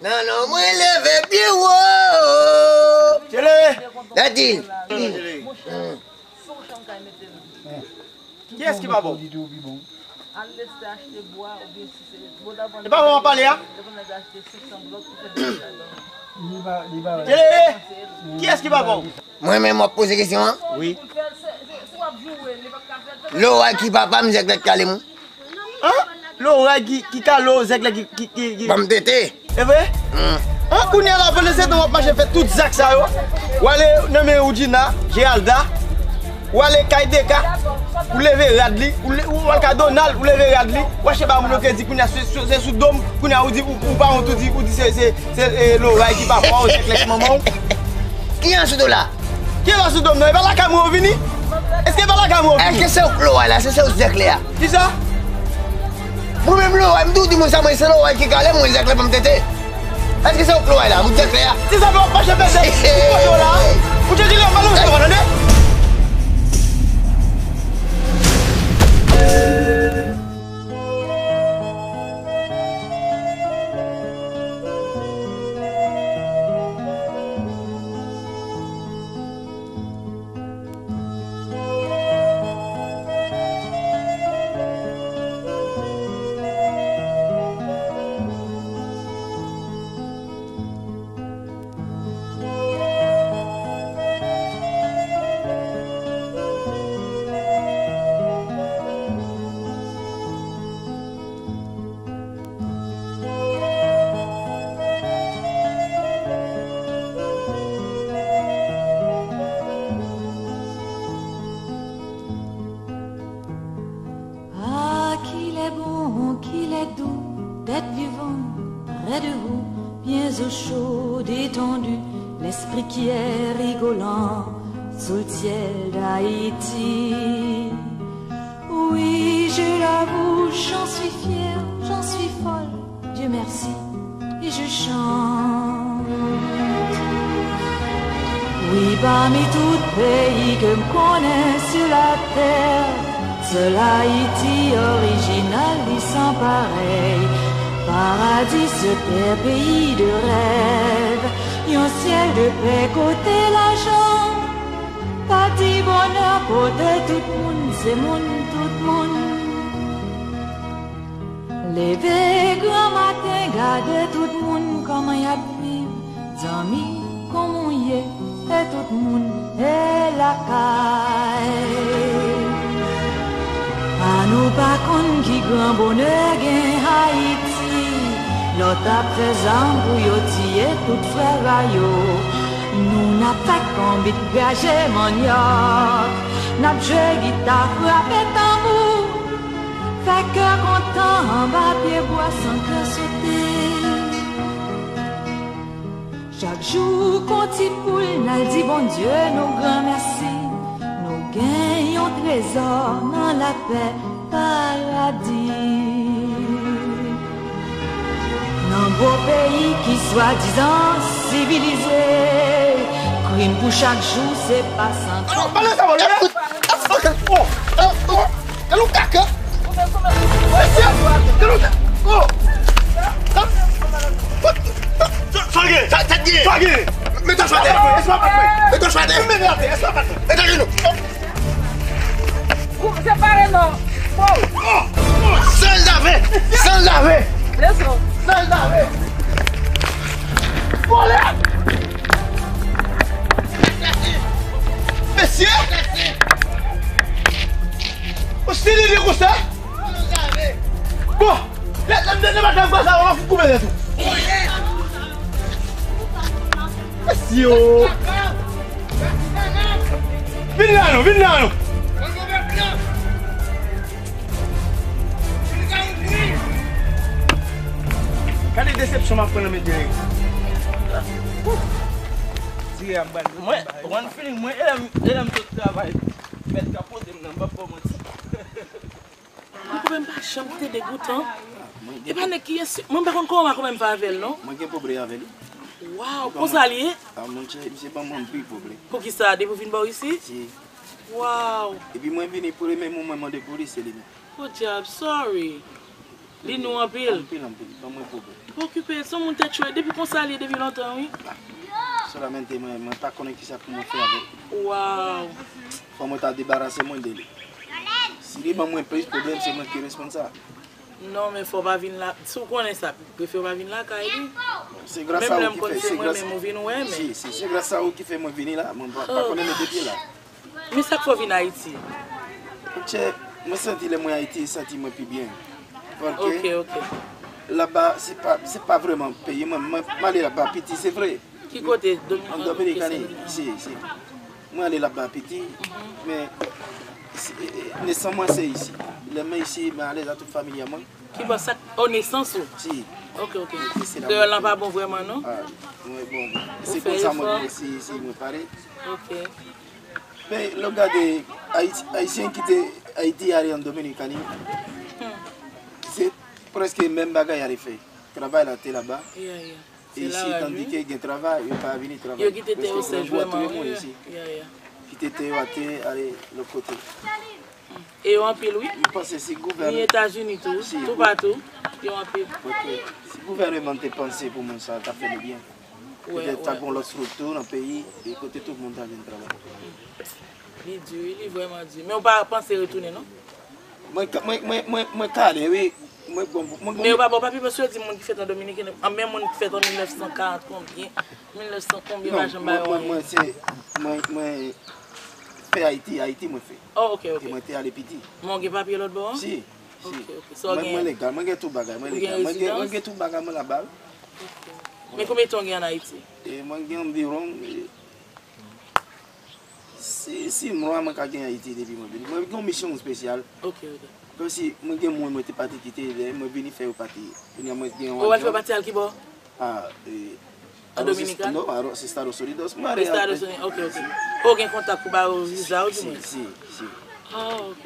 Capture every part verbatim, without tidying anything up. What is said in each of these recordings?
Nan non mwen leve byen wo. Tele. Daddy. Kiyès ki pa bon? Al leste achte bwa oubyen si se bò dabò. E pa bon w ap pale a? Lè pou nèg achte senk san blòk pou fè dèyè ladan. Li pa, li pa. Tele. Kiyès ki pa bon? Mwen menm w ap poze kesyon an? Wi. Pou l fè, se, se, si w ap joure, li p ap ka fè l. Loray ki papa m, zèklè k kale m. An? Loray ki, ki kale w, zèklè ki, ki, ki, ki. Ban m tete. E vre? An, kounye a la, pandan se tan w ap mache fè tout zak sa yo, w ale nan men Woodjina, Geralda, w ale kay Deka, ou leve rad li, ou le-, ou al kay Donald, ou leve rad li, w achte ba moun yo kredi, kounye a se, se, se sou do m, kounye a ou di, ou, ou pa wont, ou di, ou di se, se, se, e, Loray ki papa w, zèklè ki manman w. Ki an sou do la? Ki an sou do m nan? E pa lakay mwen ou vini? Èske e pa lakay mwen ou vini? Èske se ou k Loray la? Se, se ou zèklè a? Kisa? Mwen menm Loray, m tou di moun sa, mwen se Loray ki kale m, mwen zèklè pa m tete. Èske se ou k Loray la, ou zèklè a? Ti sa fè w ap mache pete. Ou kote w la? Ou te di lè w pale w se w tande. Ah, qu'il est bon, qu'il est doux d'être vivant près de vous, bien au chaud, détendu, l'esprit qui est rigolant sous le ciel d'Haïti. Oui, je l'avoue, j'en suis fière, j'en suis folle. Dieu merci, et je chante. Wi, pami tout peyi ke m konnen sou latè, sèl Ayiti orijinal li san parèy. Paradi sou tè, peyi de rèv, yon syèl de pè kote lajan, pati bonè kote tout moun se moun, tout moun. Leve granmaten, gade tout moun kòman y ap viv. Zanmi, kòman w ye? E tout moun e lakay. Ann nou pa konn ki gran bonè gen Ayiti. Lòt ap fè zam pou yo tiye tout frè a yo. Nou n ap fè konbit, graje manyòk. N ap jwe gita, frape tanbou. Fè kè kontan anba pye bwa san kè sote. Chak jou kon ti poul n al di Bondye nou granmèsi. Nou gen yon trezò nan lapè paradi. Nan gwo peyi ki swadizan sivilize, krim pou chak jou se pa san. Alò, pale sa, mwen, oh, oh, oh, gade yon kaka. Mesye, gade yon kaka. Oh. Sa, sa gen? Sa, sa gen? Sa gen? Mete chwa atè. Mete chwa atè. Mete chwa atè. Mete ajenou. Separe non. San lave. San lave. Desann. San lave. Vòlè. Mesye. Ou si li li konsa? Bon. Lè, lè, lè, lè maten anba sa, w ap koupe tèt ou. Mesye, o. Vin la non, vin la non. Gade desepsyon m ap pran nan men Jerry. Jerry ap ban nou. Mwen, one feeling, mwen, e lè m, e lè m sot travay, mèt ka poze m nan, m p ap ba w manti. Makomè m pa janm te degoutan. E pa nèg ki ensi-, mwen m pa konn kòman Makomè m fè avè l non. Mwen gen pwoblèm avè li. Waw, konsa li ye? A, monchè, misye ban m anpil pwoblèm. Poukisa? Depi w vin bò isit? Si. Waw. Epi mwen vini, premye moun mwen mande pou li, se li menm. Podyab, sorry. Li nou anpil. Anpil, anpil. Ban mwen pwoblèm. Pa okipe l, se yon moun tèt cho. Depi konsa li ye depi lontan, wi. Solamente mwen, mwen pa konnen kisa pou mwen fè avèk li. Waw. Fò mwen ta debarase mwen de li. Si li ban mwen plis pwoblèm, se mwen ki responsab. Non, men fò w pa vin la. Si w konnen sa, prefere w pa vin lakay li. Se gras a ou ki fè, se gras, menm ou vin wè, men. Si, si, se gras a ou ki fè mwen vini la. Mwen pa, pa konnen mete pye la. Men sa k fè w vin Ayiti? Monchè, mwen santi lè mwen Ayiti, santi mwen pi byen. Paske laba, se pa, se pa vrèman peyi mwen. Mwen, mwen ale laba piti, se vre. Ki kote? An Dominikani, si, si. Mwen ale laba piti, men si, e, e, nesans mwen se isi. Lè mwen isi, mwen alèz a tout fanmi an mwen. Ki bò sa? O, nesans ou? Si. Ok, ok. Kreyòl lan pa bon vrèman, non? Ah, mwen bon. Se konsa mwen, si, si mwen pale. Ok. Men lè w gade Ayiti, Ayisyen kite Ayiti ale an Dominikani, se prèske menm bagay y ale fè. Travay la te laba. Yeah, yeah. E isi, tandike gen travay, yo pa vini travay. Yo kite tè yo sèch vrèman, wi. Yeah, yeah. Kite tè yo atè, ale lòt kote. E yo anpil, wi. M panse si gouvènman. Ni Etazini tou, toupatou, yo anpil. Ok. Si gouvènman te panse pou moun sa, ta fè nou byen. Petèt ta gon lòt estrikti nan peyi, e kote tout moun ta jwenn travay. Li di, wi, li vrèman di. Men ou pa panse retounen, non? Mwen, mwen, mwen, mwen, mwen kale, wi. Mwen, bon, mwen, men yo pa ba w papye, paske yo di moun ki fèt an Dominik, an, men moun ki fèt an mil nèf san karant konbyen, mil nèf san konbyen, pa janm ba yo anyen. Mwen, mwen, se, mwen, mwen fè Ayiti, Ayiti mwen fè. Oh, ok, ok. E mwen te ale piti. Men w gen papye lòt bò an? Si, si. Ok, ok. Sa w genyen? Mwen, mwen legal, mwen gen tout bagay, mwen legal. Ou gen rezidans? Mwen gen, mwen gen tout bagay, mwen laba. Ok. Men konbyen tan w gen an Ayiti? E mwen gen anviwon, e, si, si mwa mwen ka gen Ayiti depi mwen vini. Mwen gen yon misyon espesyal. Ok, ok. Kòmsi mwen gen moun mwen te pati kite, lè mwen vini fè yo pati. Kounye a mwen gen yon... Ou al fè pati al ki bò? Ah, e, an Dominikani? Non, a Los Estados Unidos. Mwen ale Estados Unidos, ok, ok. Ou gen kontak pou ba yo viza ou di mwen? Si, si, si. Ah, ok.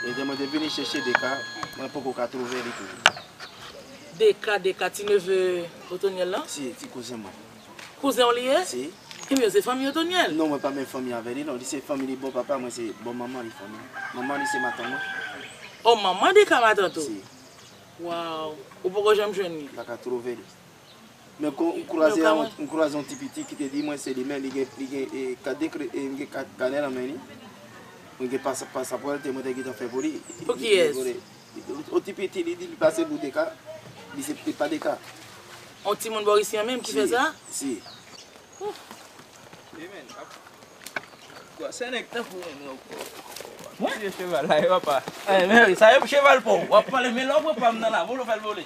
E lè mwen te vini chèche Deka, mwen poko ka twouve li toujou. Deka, Deka, ti neve Otonyèl lan? Si, ti kouzen mwen. Kouzen w li ye? Si. Ebyen, se fanmi Otonyèl? Non, mwen pa menm fanmi avè li, non. Li se fanmi li bò papa, mwen se bò manman li fanmi. Manman li se matant mwen. Oh, manman Deka matant ou? Si. Waw. Ou poko janm jwenn li? M pa ka twouve li. Men kon m kwaze yon, m kwaze yon ti piti ki te di mwen se li menm, li gen, li gen, e, kat de kre-, e, li gen kat kanè nan men li. Mwen gen pasa-, pasapò l te mwen te gentan fè pou li. Pou kiyès? Yon ti piti, li di li pase pou Deka, li se, li pa Deka. Yon timoun bò isi an menm ki fè sa? Si, si. Wi, men, ap, gwasè nèg tankou mwen, men w, w, w ap tiye cheval la, e papa. Eh, men wi, sa e pou cheval pa w. W ap pale, men lè w pran pa m nan la, vole w fè l vole.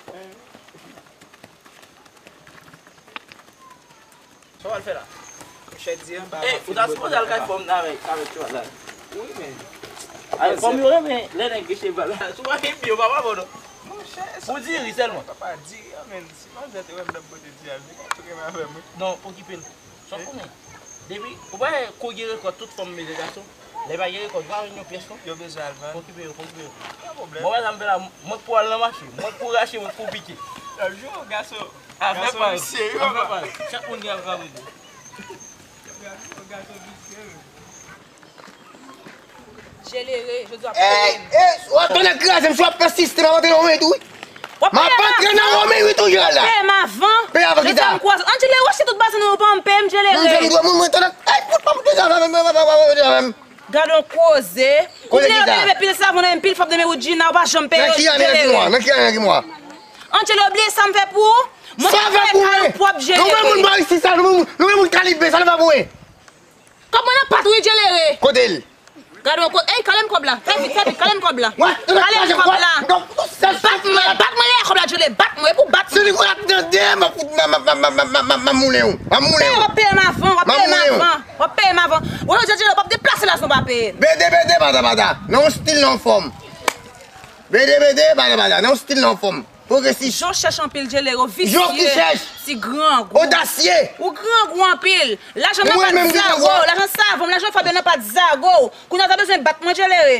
Sa w al fè la? Monchè, di anba. Eh, ou ta sipoze al kay fò m nan avèk, avèk cheval la. Wi, men. Ay, fò m yo renmen lè nèg gen cheval la. Si w pa gen pye, w pa pa bon, non. Monchè, pou diri sèlman. Papa, diri an, men. Si manzè te wè m nan pote diri a, li pa tou renmen avè mwen. Non, okipe l. Sa w konnen? Depi, ou pa wè kou gen rekòt tout fanm bezwen gason. Lè pa gen rekòt, pa jwenn yon pyès non. Yo bezwen al vann. Okipe yo, okipe yo. Pa pwoblèm. Bon, pa egzanp, la, mwen k pou al nan mache, mwen k pou rache, mwen k pou pike. L ap jwe yon gason. Afè pa yo. Afè pa yo. Chak moun gen afè pa yo. Gason visye, wi. Jelere, jodi w ap peye m. Ey, ey, w ap tounen kraze m, si w ap pèsiste, m ap antre nan women tou, wi. M ap antre nan women, wi, tou, Geralda. W ap peye m avan. Peye avan ki sa? Jodi a m kwaze. Ann, Jelere, wòche tout basen nou, ou pa janm peye m, Jelere. Mwen, mwen, mwen, mwen, tande. Ey, fout pa m tounen sa, mwen, mwen. Gad on koze. Ou vle leve pil savon nan men m, pil fòm nan men Woodjina, ou pa janm peye yo, Jelere. Nan ki ane, nan ki mwa, nan ki ane, nan ki mwa? Ann, Jelere, ou bliye sa m fè pou ou? Mwen fè kay ou pwòp, Jelere. Nou menm moun bò isi sa, nou menm moun, nou menm moun kalib, sa nou fè pou mwen? Kòb mwen nan pat ou wi, Jelere. Kote l? Gade yon kote. Ey, kale m kòb la. Fè vit, fè vit, kale m kòb la. Kale m kòb la. Bat mwen, bat mwen dèyè kòb la, Jelere, bat mwen. E pou bat mwen. Se li pou ap tande, m ap fout, m ap, m ap, m ap moulen w. M ap moulen w. W ap peye m avan, w ap peye m avan. W ap peye m avan. Ou wè, Jelere, w p ap deplase la si w pa peye m. Bede, bede, bada, bada. Nan yon stil, nan yon fòm. Bede, bede, bada, bada. Nan yon stil, nan yon fòm. Pwogresis. Jan w chèch anpil, Jelere, w visye. Jan w ki chèch? Ti grangou. Odasye. Ou grangou anpil. Lajan m nan pa t zago w, lajan savon m, lajan fòm yo nan pa t zago w. Kounye a w ta bezwen bat mwen, Jelere.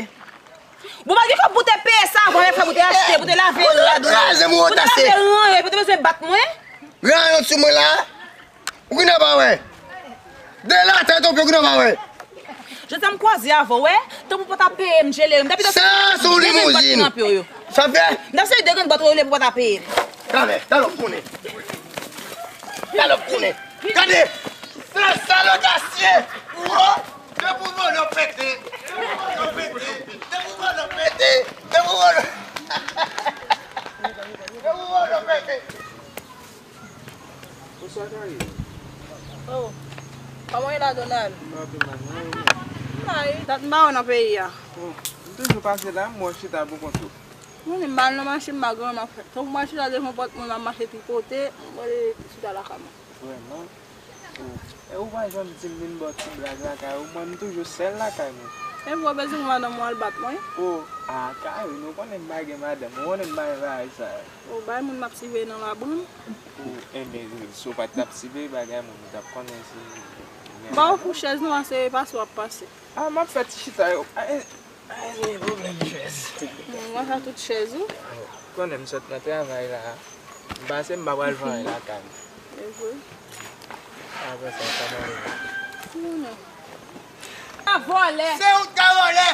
Bon, pa t gen kòb pou te peye savon avèk fè pou te achte, pou te lave rad mwen. Pou te lave ran yo, pou te bezwen bat mwen. Ran yo sou mwen la. Ou gentan pa wè. De la tèt ou pye ou gentan pa wè. Jodi a m kwaze avè w, wè. Tanpri pa ta peye m, Jelere. M ta pito... Sa se yon limouzin. Sa fè? M t ap sèvi de grenn bòt ou rele pou pa ta peye l. Talè, talè w konnen. Talè w konnen. Gade! Se sal odasye! Ou wè? Depi w vòlè w pete! Depi w vòlè w pete! Depi w vòlè w pete! Depi w vòlè w pete! Depi w vòlè w pete! Bonswa, Kari. Oh. Kòman w ye la, Donald? M pa pi mal, mwen menm. M la wi. Dat m pa wè w nan peyi a. Oh, m toujou pase la, m wè w chita pou kont ou. Mwen menm m al nan mache m, m pa gen anyen m ap fè. Tankou m al chita devan pòt moun, m ap mache tripote, m wè chita lakay mwen. Vrèman? Oh. E ou pa janm di m vin ba w ti blag lakay ou, mwen m toujou sèl lakay mwen. E vre w bezwen madanm ou al bat mwen? Oh, ah, Kari, nou konnen m pa gen madanm, ou konnen m pa gen bagay sa yo. Ou bay moun m ap siveye nan labou m. Ou enben, si w pa t ap siveye bagay moun, ou t ap konnen si gen... Ba w pou chèz non, pase pase w ap pase. Ah, m ap fè ti chita yo. Ah, eh, ah, eh, gen pwoblèm chèz. Mwen sa tout chèz ou. Konnen m sot nan travay la. M pase, m pa pral vare lakay m. E vre. Apre sa, sa mande. Non, non. A vòlè. Se ou k ka vòlè.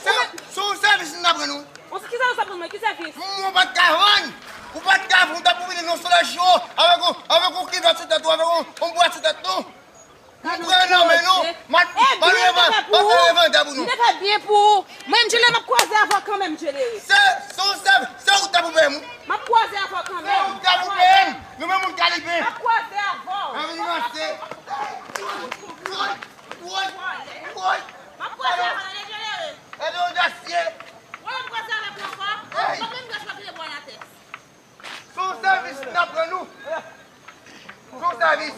Se, se yon sèvis m t ap rann ou. Bon, se ki sèvis w ap rann mwen? Ki sèvis? Mwen, ou pa t ka vann. Ou pa t ka vann, ou t ap pwomene nan solèy cho avèk yon, avèk yon kivèt sou tèt ou, avèk yon, yon bwèt sou tèt ou. M pran nan men nou, m ap, m ap revan-, m ap fè revandè pou nou. M te fè byen pou ou. Mwen, Angela, m ap kwaze avè w kanmenm, Angela. Se, se yon sèvis, se ou k t ap peye m. M ap kwaze avè w kanmenm. Se ou k t ap peye m. Nou menm moun Kaliben. M ap kwaze avè w. Ann vin ranse. Woy, woy, woy. M ap kwaze avè w, Angela. Gade odasye. Wè, m kwaze avèk ou ankò. Hey! Mwen menm, gras pa kite bwa nan tèt. Se yon sèvis n ap rann ou. Se yon sèvis.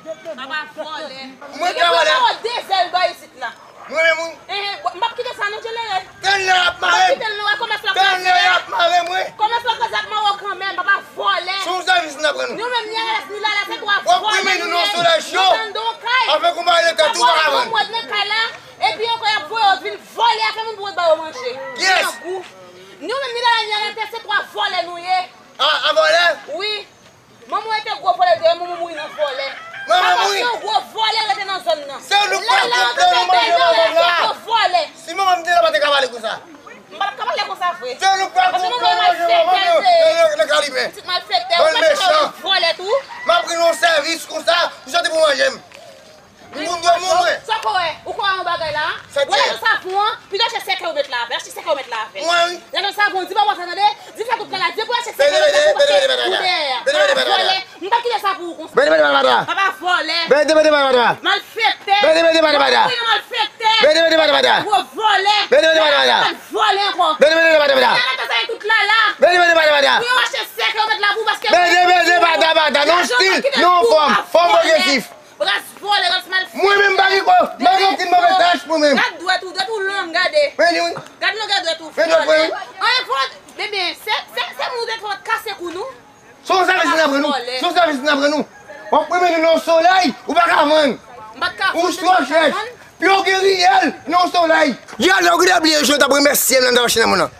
Papa vòlè. Mwen ka vòlè. Ou de zèl ba isit la. Mwen menm wi. Eh, eh, m p ap kite sa non, Jenerèl. Tann lè y ap mare m. M p ap kite l non, wè kòmès la. Tann lè y ap mare m wi. Kòmès la kraze ak mare w kanmenm, papa vòlè. Se yon sèvis n ap rann ou. Nou menm, ni Alex, ni Lala, se twa vòlè nou ye. W ap goumen nou nan solèy cho. Nou tann don kay. Avèk yon mari nan tèt ou pa ka vann. Mwen nan kay la. Epi ankò, y ap voye yo vin vòlè afè moun pou yo ba yo manje. Kiyès? Grangou. Nou menm, ni Lala, ni Alex, se twa vòlè nou ye. A, a vòlè? Wi. Manman w te gwo vòlè, te manman w mouri nan vòlè. Manman mouri? Papa se yon gwo vòlè rete nan zòn nan. Se nou k pral koupe nou manje manman la. Gwo vòlè. Si manman m te la, pa te ka pale konsa. M pa t ap ka pale konsa vre. Se nou k pral koupe nou manje manman nou nan, nan, nan Kaliben. Pitit malfektè, ou pa t ka vòlè tou. M ap rann ou yon sèvis konsa, ou soti pou manje m. Moun dwe moun mwen. Sa w kwè? Ou kwè yon bagay la? Sa w kwè? Ou achte savon an, pito achte sèkèy ou met la avè. Achte sèkèy ou met la avè. Mwen wi. Lè nan savon, di pa wè sa tande. Di sa tout kala, di pou achte sèkèy ou met la avè. Ou dèyè a. Vòlè. M pa kite sa pou ou konsa. Papa vòlè. Malfektè. Malfektè. Gwo vòlè. Vòlè ankò. Vòlè ankò. Tout lala. Pou yo achte sèkèy ou met la pou paske... Non stil, non fòm, fòm pwogresif. Ras vòlè, ras malfektè. Mwen menm m pa gen kò, m pa gen okenn move tach mwen menm. Gad dwèt ou, dwèt ou long, gade. Men li wi. Gad longè dwèt ou, vòlè. Men dwèt mwen wi. Anyen fòt, ebyen, se, se, se moun ou te fè w t kase kou nou. Se yon sèvis n ap rann ou. Se yon sèvis n ap rann ou. W ap pwomene nan solèy, ou pa ka vann. M pa t ka vann. Ou twò chèch. Pi w gen riyèl nan solèy. Yè lè w genlè bliye jan w t ap remèsye m lè m t ap achte nan men w lan.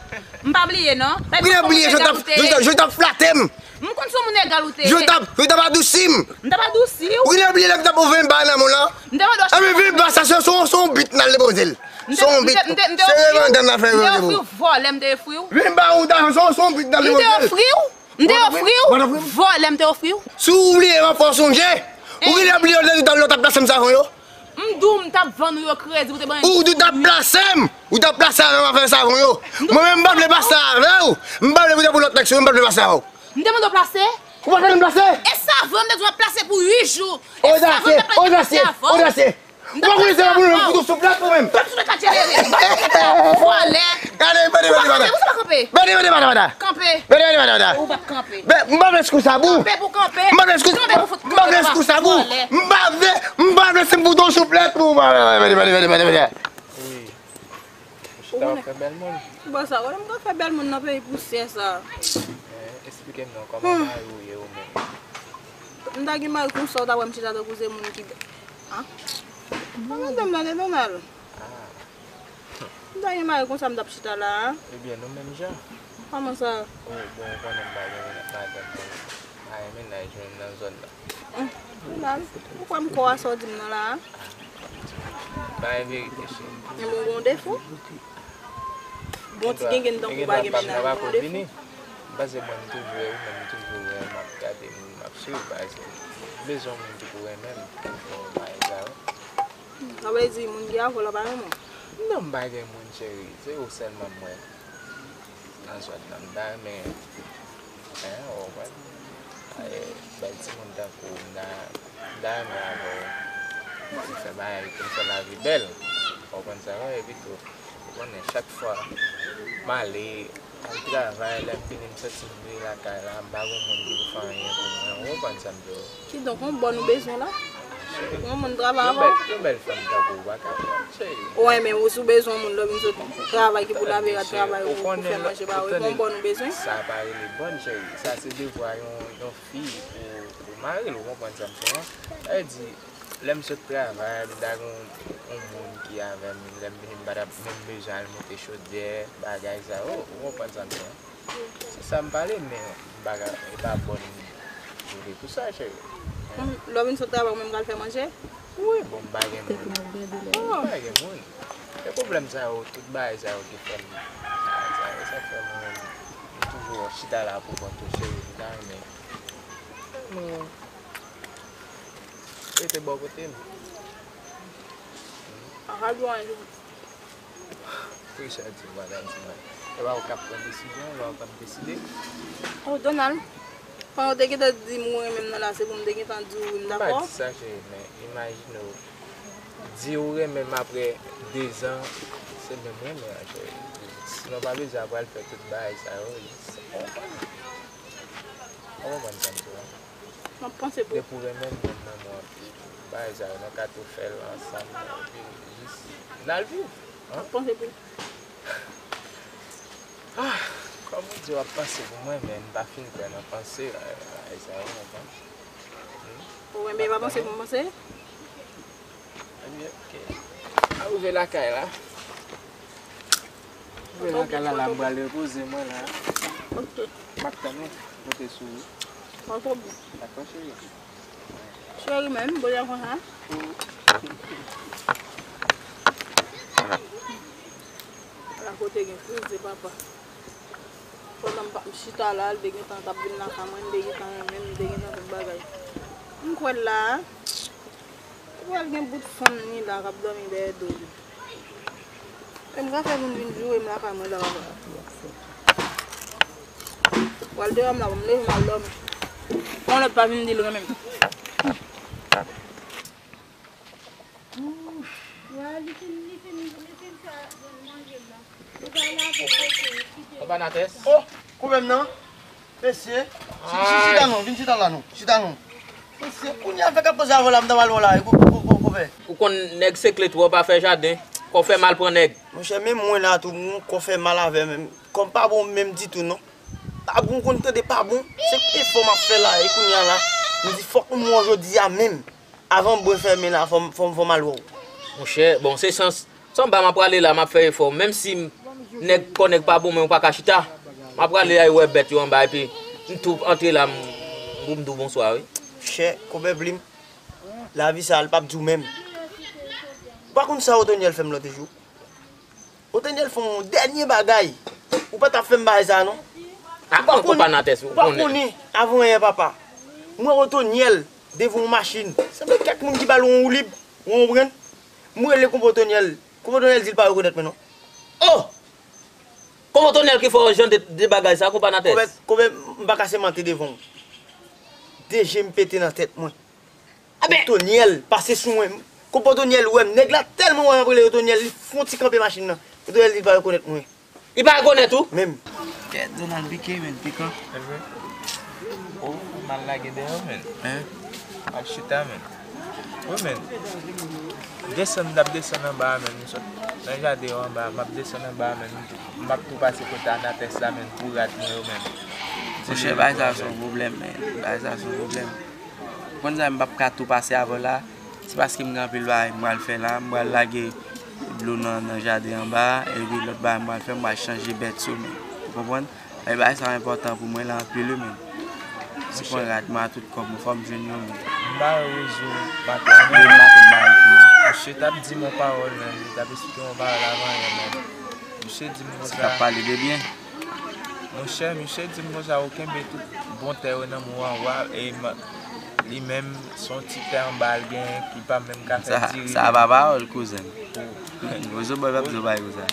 M pa bliye non. Ou genlè bliye jan w t ap, jan w t ap flate m. M konn se yon moun egal ou te ye. Jan w t ap, jan w t ap adousi m. M t ap adousi w. Ou genlè bliye lè m t ap ouvè yon ba nan men w lan. M te mande w achte. Epi vin ba sa, se, se, se yon bit n al depoze l. Se yon bit. Se revandè n al fè revandè pou ou. M te ofri w vòlè, m te ofri w. Vin ba ou ta, se, se yon bit n al depoze l. M te ofri w. M te ofri w. Vòlè, m te ofri w. Si w bliye ranfò sonje. Ou genlè bliye lè w t ap plase m savon yo. M di w m t ap vann ou yo kredi pou te ban... Ou di w t ap plase m. Ou t ap plase avè m afè savon yo. Mwen menm m pa vle pase avè w. M pa vle pou te pou lòt nèg sou mwen, m pa vle pase avè w. M te mande w plase? Ou pa tande m plase? E savon m te di w ap plase pou uit jou. Odasye, odasye, odasye. Ou pa konnen se la pou nou fout ou sou plat ou menm. Pap sou plat la, Jenerèl. Vòlè. Gade, bade, bade, bade. Ou pa kanpe, ou pa kanpe. Bade, bade, bade, bade. Kanpe. Bade, bade, bade, bade. Ou pa kanpe. M pa vle sou sa pou. Kanpe pou kanpe. M pa vle sou, kanpe pou fout, m pa vle sou sa pou. Vòlè. M pa vle, m pa vle se m fout ou sou plat pou. Bade, bade, bade, bade, bade. Wi. Ou chita w ap fè bèl moun. Bon, sa, wè, m ka fè bèl moun nan peyi pousyè sa. Men, eksplike m non, kòman mari w ye ou menm? M ta gen mari konsa, ou ta wè m chita tankou se moun ki, ah? Mwen menm, tande, Donald. Ah. M ta gen mari konsa, m t ap chita la, a? Ebyen, nou menm jan. Kòman sa? Ou, bon, ou konnen m pa gen madanm, men m pa gen mennaj menm nan zòn nan. Hum, Donald, ou kwè m kwè sa w di m nan la a? Bay verite, cheri. Men bon, gon defo. Yon ti gengen tankou pa gen mennaj, mwen mande fou. M panse mwen m toujou wè wi, men m toujou wè, m ap gade moun, m ap swiv, paske m bezwen yon moun ki pou renmen m, pou bagay sa yo. Sa vle di moun ki avè w la pa renmen w? Non, m pa gen moun, cheri, se ou sèlman m wè. Nan zòn nan, m ta renmen, en, ou konprann? Ay, bèl timoun tankou w, m ta, m ta renmen avè w. Pou n fè bagay, pou n fè lavi bèl. Ou konprann sa, wi, epi tou, ou konnen, chak fwa m ale, al travay, lè m vini, m santi m vin lakay la, m pa gen moun ki pou fè anyen pou mwen. Ou konprann sa m di w? Kidonk, yon bòn ou bezwen la? Yon moun travay avè w? Yon bèl fanm tankou w pa ka pran, cheri. Ou renmen, ou si w bezwen yon moun lè w vin sot travay ki pou lave rad, travay ou pou fè manje ba ou, yon bòn ou bezwen? Sa pa rele bòn, cheri. Sa se devwa yon, yon fi pou, pou mari l, ou konprann sa m fè an? Sa vle di, lè m sot travay, m ta gen yon, yon moun ki avè m, lè m vini, m pa t ap menm bezwen al moute chodyè, bagay sa yo, ou konprann sa m fè an? Se sa m pale, men m pa ka, e pa bòn kote pou sa, cheri. Lè w vin sot travay, ou menm k al fè manje? Wi, bon, m pa gen moun. M pa gen moun. E pwoblèm sa yo, tout bagay sa yo ki fè m, sa, sa, sa fè mwen menm, m toujou chita la pou kont ou, cheri, m ta renmen nou rete bò kote m. Pa ka di w anyen. Ki sa di w pa ka di mwen? E pa ou k ap pran desizyon, e pa ou k ap deside. Oh, Donald, pandan w te gentan di m ou renmen m nan la, se pou m te gentan di w wi m dakò? M pa di sa, cheri, men imajine w, di ou renmen m apre dezan, se menm renmen an, cheri. Sinon, pa bezwen apral fè tout bagay sa yo, jis, ou konprann. Ou konprann sa m di w la? M ap panse pou ou. Depi w renmen m, mwen, m renmen w anpil. Bagay sa yo, nou ka tou fè l ansanm, epi jis n al viv. M ap panse pou ou. Ah, kòm ou di w ap panse pou mwen, men m pa fin kwè nan panse, bagay sa yo, ou konprann? Ou renmen pa panse pou m panse? Ebyen, oke. A rive lakay la. Rive lakay la, la, m pral repoze mwen la. Ok. M ap tann ou. Konte sou ou. Pa pwoblèm. Dakò, cheri? Cheri, menm, bò yon konsa. Ala kote gen koze, papa. Pandan m pa, m chita la, l te gentan t ap vin lakay mwen, m te gentan renmen l, m te gentan tout bagay. M kwè l la a. Ou pral gen bout fanm li la k ap dòmi dèyè do li. E m ka fè moun vin joure m lakay mwen la papa. Pral deyò m la, pou m leve m al dòmi. Fò lòt pa vin di l renmen m. Li fin, li fin, li fin fè manje m nan. Li pa lave kote, kite. Papa Natès. Oh, kouvè m nan. Mesye, chi-, chi-, chita non, vin chita la non, chita non. Mesye, kounye a fè k ap poze avè w la, m ta pral wè w la, wi, ko-, ko-, ko-, kouvè. Ou konn nèg sekle twòp, pa fè jaden, kò fè mal pran nèg. Monchè, menm mwen la tou, m kò fè mal avè m, kò m pa bon menm ditou non. Pa bon, konn tande pa bon, se efò m ap fè la, e kounye a la, m di fòk m wè w jodi a menm. Avan m bwè fèmen la, fò m, fò m, fò m al wè w. Monchè, bon, se chans. Sanba, m ap prale la, m ap fè efò. Menm si m, nèg, kò nèg pa bon, men ou pa ka chita. M ap prale al wè bèt yo anba, epi m tou antre la, m, pou m di w bonswa, wi. Chè, konpè plim, lavi sa a, l p ap di w menm. Ou pa konn sa Otonyèl fè m lòt jou? Otonyèl fè yon dènye bagay. Ou pa t ap fè m bagay sa a, non. Ou pa konnen, ou pa konnen, avan yè, papa. Mwen, Otonyèl, devan yon machin. Sanble kèk moun ki ba l yon woulib, ou konprann? M rele konpè Otonyèl. Konpè Otonyèl di l pa rekonèt mwen non. Oh! Konpè Otonyèl ki fè w jan de, de bagay sa, konpè Natès. Konpè, konpè, m pa ka sèmante devan w. De je m pete nan tèt mwen. Otonyèl pase sou mwen. Konpè Otonyèl wè m. Nèg la tèlman wè m ap rele Otonyèl, li fè yon ti kanpe machin nan. Otonyèl di l pa rekonèt mwen. Li pa rekonèt ou? Menm. Kèt, Donald pike, men, pikan. Enben. Oh, m al lage deyò, men. Hein? M al chita, men. Wi, men. Desann, m t ap desann anba a, men. M sot nan jaden yo anba a, m ap desann anba a, men. M ap tou pase kote Anatès la, men, pou rad mwen yo, men. Monchè, bagay sa se yon pwoblèm, men. Bagay sa se yon pwoblèm. Ou konn sa, m p ap ka tou pase avè w la. Se paske m gen anpil bagay m pral fè la. M pral lage dlo nan, nan jaden anba a. Epi lòt bagay m pral fè, m pral chanje bèt yo, men. Ou konprann? E bagay sa enpòtan pou mwen la anpil, wi, men. Si pran rad mwen a tout kòb mwen, fò m jwenn yo, men. M ba yo rezon maten an, men. Maten m ba yo pou mwen. Misye t ap di m yon pawòl, men. Li t ap esplike m yon pawòl avan yè, men. Misye di m konsa. Sa k ap pale de byen. Monchè, misye di m konsa, ou kenbe tout bon tè yo nan men w anwo a, e m, li menm, se yon ti tè anba l genyen ki pa menm ka fè diri. Sa pa pawòl, kouzen. Wozo bòy p ap di yon bagay konsa.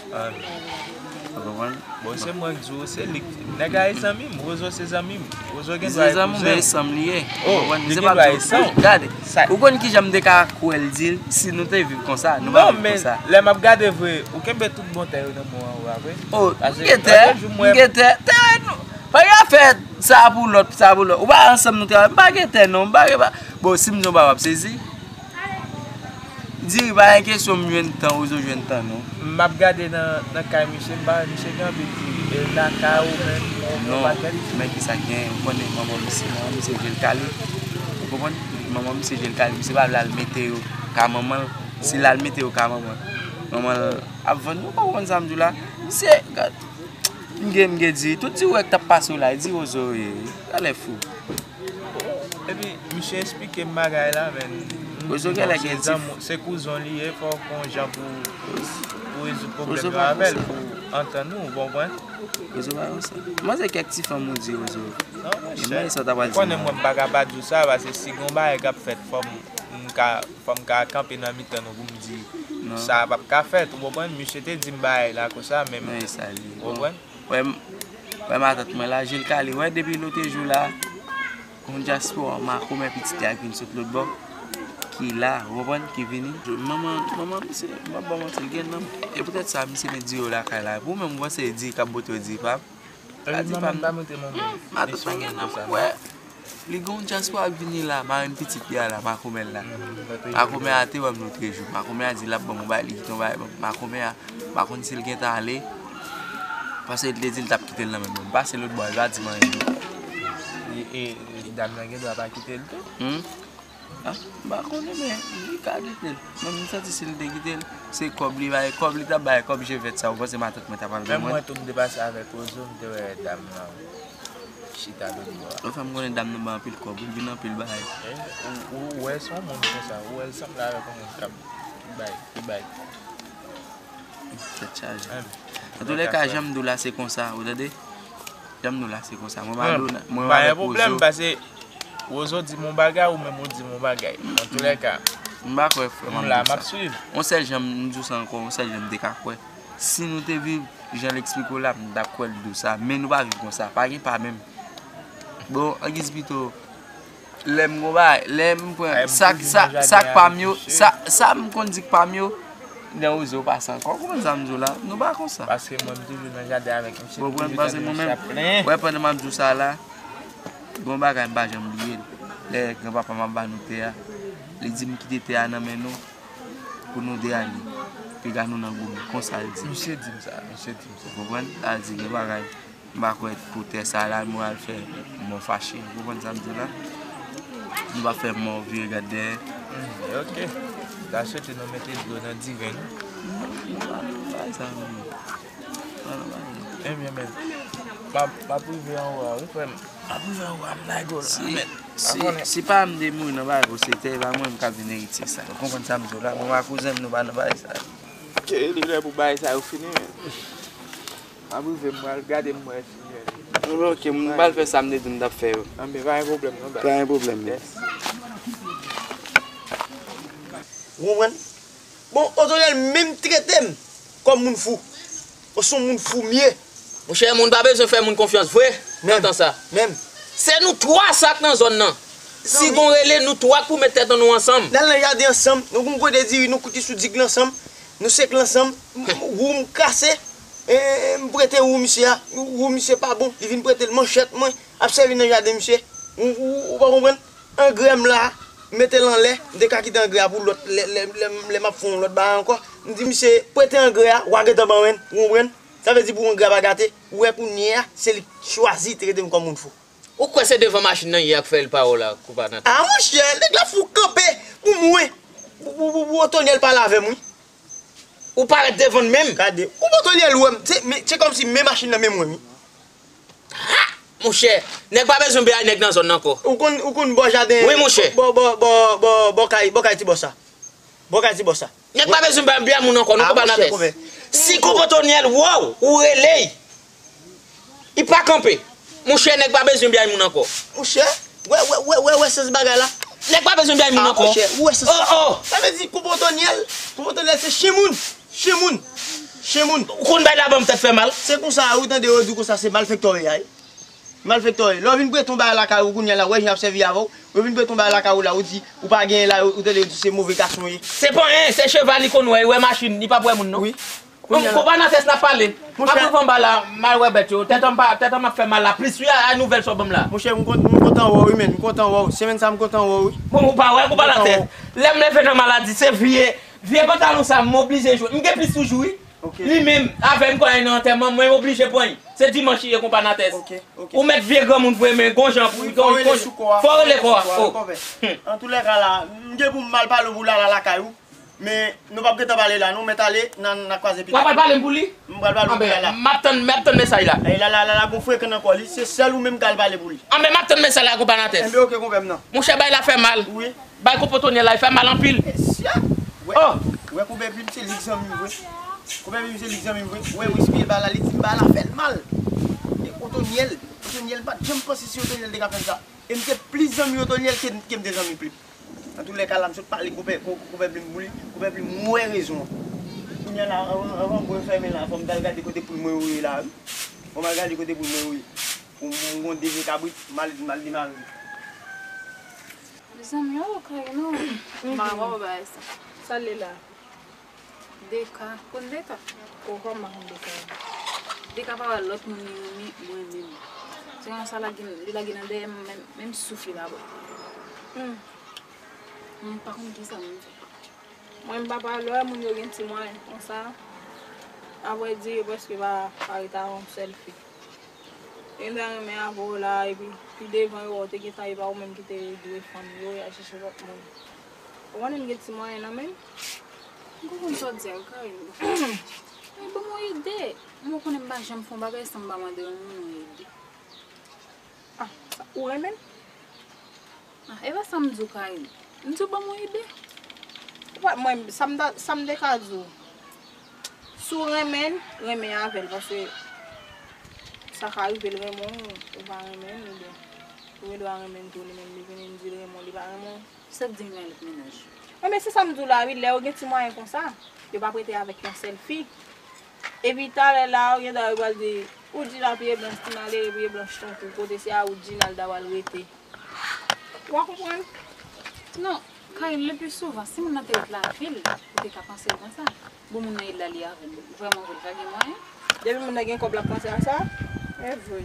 Ou konprann? Bon, se mwen k di w, se li k, nèg la e zanmi m, Wozo se zanmi m. Wozo gen dwa e kouzen m. Se zanmi w, men e san m li ye. Ou konprann? Se pa di w, gade, ou konn kijan m te ka kwè l di l, si nou te viv konsa, nou pa viv konsa. Non, men lè m ap gade vre, ou kenbe tout bon tè yo nan men w anwo a vre. Oh, m gen tè, m gen tè, tè nou. Pa gen afè sa pou lòt, sa pou lòt. Ou pa ansanm nou travay, m pa gen tè non, m pa gen pa. Bon, si m di yon bagay w ap sezi. Diri pa gen kesyon m jwenn tan, Wozo jwenn tan non. M ap gade nan, nan kay misye, m pa wè misye gen anpil diri. E lakay ou menm, ou gen yon pakèt. Non, men kisa k gen, ou konnen manman misye, manman misye je l kale. Ou konprann? Manman misye je l kale, misye pa vle al mete yo ka manman l. Si l al mete yo ka manman l, manman l ap vann, ou konprann sa m di w la? Misye, gad, m gen, m gen diri, tout diri w wè k t ap pase w la, e diri Wozo ye, genlè fou. Epi, misye eksplike m bagay la, men. Wozo genlè gen ti. Se kouzen w li ye, fò w gon jan pou, pou rezoud pwoblèm yo avè l, pou antann nou, ou konprann? Wozo pa konsa. Mwen se kèk ti fanm ou di Wozo. Non, monchè. Ou konnen mwen m pa ka pa di w sa, paske si gon bagay k ap fèt, fò m, m ka, fò m ka kanpe nan mitan nou pou m di sa p ap ka fèt, ou konprann? Misye te di m bagay la konsa, men m, ou konprann? Wè, m, wè matant mwen la, je l kale. Wè depi lòt jou la, yon dyaspora makomè pitit li a k vin sot lòt bò, ki la, ou konprann, ki vini. Manman, manman misye, m p ap ba w manti, l gen nanm. E poutèt sa, misye met diri yo lakay la. Pou ou menm, ou panse diri k ap bote yo diri pa m? Ka di pa m. Matant mwen gen nanm, wè. Li gen yon dyaspora k vini la, marenn pitit li a la, makomè l la. Makomè a te wè m lòtrejou. Makomè a di l ap ban m yon bagay, li kite yon bagay ban m. Makomè a, m pa konn si l gentan ale, paske li te di l t ap kite l nan men mwen. M pase lòt bò a, li pa di m anyen non. E, e, e dam nan gen dwa pa kite l tou? Hmm? Ah, m pa konnen, men li ka kite l. Mwen, m santi si l te kite l, se kòb li bay, kòb li t ap bay, kòb je vèt sa, ou panse matant mwen t ap al ban mwen? Menm mwen tou, m te pase avèk Wozo, m te wè dam nan chita lòt bò a. Anfen, m konnen dam nan bay anpil kòb, wi, l vin anpil bagay. Ou, ou, ou wè se yon moun konsa, ou wè l sanble avèk yon moun k ap bay, ki bay. Tèt chaje. Antoulèka, jan m di w la, se konsa, ou tande? Jan m di w la, se konsa. Mwen pa dou, mwen pa gen pwoblèm, paske Wozo di m yon bagay, ou menm ou di m yon bagay. Antoulèka, m pa kwè frè m, m la, m ap swiv. Yon sèl jan m di w sa ankò, yon sèl jan m te ka kwè. Si nou te viv jan l eksplike w la, m t ap kwè l di w sa. Men nou pa viv konsa. Pa gen pa menm. Bon, angiz pito, lè m gon bagay, lè m pran sa, sa, sa k pa m yo, sa, sa m konn di k pa m yo, nan Wozo pase ankò. Ou konprann sa m di w la? Nou pa konsa. Paske mwen, m toujou nan jaden avèk misye, m toujou tande misye ap plenyen. Wè, pandan m ap di w sa la, gon bagay m pa janm bliye l. Lè granpapa m ap ba nou tè a, li di m kite tè a nan men nou pou nou de ane. Piga nou nan goud. Konsa l di. Misye di m sa, misye di m sa. Ou konprann? Sa di gen bagay. M pa kwè pou tè sa la, nou al fè mò fache. Ou konprann sa m di w la? Nou pa fè mò vire gad dèyè. Hmm, ok. Ta swete nou mete dlo nan diven nou. Non, nou pa nan bagay sa, non. Pa nan bagay sa. Ebyen, men, m ap, m ap rive anwo a, wi, frè m. M ap rive anwo a, m lage w la, men. Si, si pa m te mouri nan bagay pou se tè, e pa mwen m ka vin eritye sa. Ou konprann sa m di w la? Mwen ak kouzen m, nou pa nan bagay sa. Ke li lè pou bagay sa yo fini, men. M ap rive, m pral gade m wè si m jwenn. Bon, ok, m pral fè sa m te di m t ap fè yo. Anben, pa gen pwoblèm non, baz. Pa gen pwoblèm. Yes. Ou konprann? Bon, Otonyèl menm trete m kòm moun fou. Bon, se yon moun fou m ye. Monchè, moun pa bezwen fè moun konfyans vre nan tan sa. Menm. Se nou twa sa k nan zòn nan. Si gon rele, nou twa k pou met tèt an nou ansanm. N al nan jaden ansanm, nou gon gode diri, nou koute sou dig la ansanm. Nou sek l ansanm, m, m, wou m kase, e, m prete wou misye a, wou misye pa bon, li vin prete l manchèt mwen, ap sèvi nan jaden misye. Ou, ou, ou pa konprann? Angrè m la, m mete l anlè, m te ka kite angrè a pou lòt, lè, lè, lè, lè m ap fè yon lòt bagay ankò. M di misye, prete angrè a, w a gentan ban mwen, ou konprann? Sa vle di pou angrè a pa gate, ou wè kounye a, se li k chwazi trete m kòm moun fou. Ou kwè se devan machin nan ye ak fè l pawòl la, kou pa nan tèt? A monchè, nèg la fou kanpe pou mwen, pou, pou, pou, pou Otonyèl pale avè m, wi. Ou parèt devan l menm? Gade, ou Otonyèl wè m, se, men, se kòmsi men machin nan men mwen, wi. Ha! Monchè, nèg pa bezwen bay nèg nan zòn nan ankò. Ou konn, ou konn bò jaden, wi, monchè, bò, bò, bò, bò, bò kay, bò kay ti bòs sa. Bon, ka di bòs sa. Nèg pa bezwen bay byay moun ankò, non, konpa Natès. Si konpa Tonyèl wè w, ou rele l. Li pa kanpe. Monchè, nèg pa bezwen byay moun ankò. Monchè, wè, wè, wè, wè, wè sans bagay la. Nèg pa bezwen byay moun ankò. Monchè, ou wè sans. Oh, oh. Sa vle di konpa Tonyèl, konpa Tonyèl se chen moun. Chen moun. Chen moun. Ou konn bay la ban m tèt fè mal. Se konsa, ou tande yo di konsa, se malfektè w ye a. Malfektè w ye. Lè w vin prete yon bagay lakay ou kounye a la, ou wè jan y ap sèvi avè w. Lè w vin prete yon bagay lakay ou la, ou di, ou pa genyen la, ou tande yo di se move gason w ye. Se pa anyen, se cheval li konn wè, li wè machin, li p ap wè moun non. Wi. Bon, konpa Natès n ap pale. Apre konba la, m al wè bèt yo. Tèt an m pa, tèt an m ap fè mal la plis wi a, a nouvèl sa w ban m la. Monchè, m kontan wè w wi, men. M kontan wè w. Semèn sa, m kontan wè w wi. Bon, ou pa wè konpa Natès. Lè m leve nan maladi, se vye, vye pantalon sa, m oblije jwe. M gen plis toujou wi. Li menm, avè m kòy nan antèman, mwen oblije pran l. Se dimanch li ye konpa Natès. Ou mèt vye granmoun vre, men gon jan pou, gon, gon, fò w rele kò a. Antoulèka la, m gen pou m al pale w pou Lala lakay ou. Men, nou p ap gentan pale la, nou mèt ale, n a, n a kwaze pita. W ap al pale m pou li? M pral pale w pou Lala. M ap tann, m ap tann mesaj la. E Lala, Lala gon frekan nan kò li, se sèl ou menm k al pale pou li. Anben, m ap tann mesaj la, konpa Natès. Enben, oke, konpè m nan. Monchè, bay la fè mal. Wi. Bay konpa Tonyèl la, li fè mal anpil. Mesye! Wè, wè, konpè Pim se li k zanmi m vre. Konpè Pim se li k zanmi m vre. Wè, rispye bagay la, li di m bagay la fè l mal. E Otonyèl, Otonyèl m pa t janm panse si Otonyèl te ka fè m sa. E m te plis zanmi Otonyèl ke, ke m te zanmi Plim. Antoulèka la, m sot pale konpè, ko-, konpè Plim pou li, konpè Plim wè rezon an. Kounye a la, anvan, anvan mwen fèmen la, fò m t al gade kote poul mwen yo ye la, wi. Fò m al gade kote poul mwen yo ye. Pou m gon de vye kabrit, m al, m al demare. Mezanmi, oh, kay non. M pa wè bagay sa. Sa l ye la? Deka. Konn Deka? Oh, kòman m pa konn Deka? Deka pa wè lòt moun li renmen, mwen menm. Se konsa l lage, li lage nan dèyè m, menm, menm souf li pa ba m. Hmm. M pa konn kisa m fè. Mwen, m pa pale, lè moun yo gen ti mwayen konsa. Avrèdi, yo prèske pa, pa rete avè yon sèl fi. E m ta renmen avè w la, epi pi devan yo wè w te gentan, e pa ou menm ki te dwe fanm yo, y al chèche lòt moun. Ou konnen m gen ti mwayen nan men m. M pa konn sa w di a, Karine. Men ban m yon ide. Mwen konnen m pa janm fè yon bagay san m pa mande yon moun yon ide. Ah, sa, ou renmen l? Ah, e pa sa m di w, Karine. M di w ban m yon ide. Ou pa, mwen, sa m ta, sa m te ka di w. Si w renmen l, renmen avè l, paske sa ka rive l renmen w, ou pa renmen l, oubyen ou gen dwa renmen l tou, li menm li vini, li di l renmen w, li pa renmen w. Sa k di m nan lòt mennaj? Wi, men se sa m di w la, wi, lè yo gen ti mwayen konsa, yo p ap rete avèk yon sèl fi. Epi talè la, ou gen dwa yo pral di, Woodjina pye blanch, ti malere pye blanch tankou, kote se a Woodjina l ta pral rete. Ou pa konprann? Non, Karine, le pli souvan, si moun nan te ret lavil, ou te ka panse l konsa. Bon, moun nan il la li avè l, vrèman vre, l pa gen mwayen. Depi moun nan gen kòb, l ap panse a sa? E vre.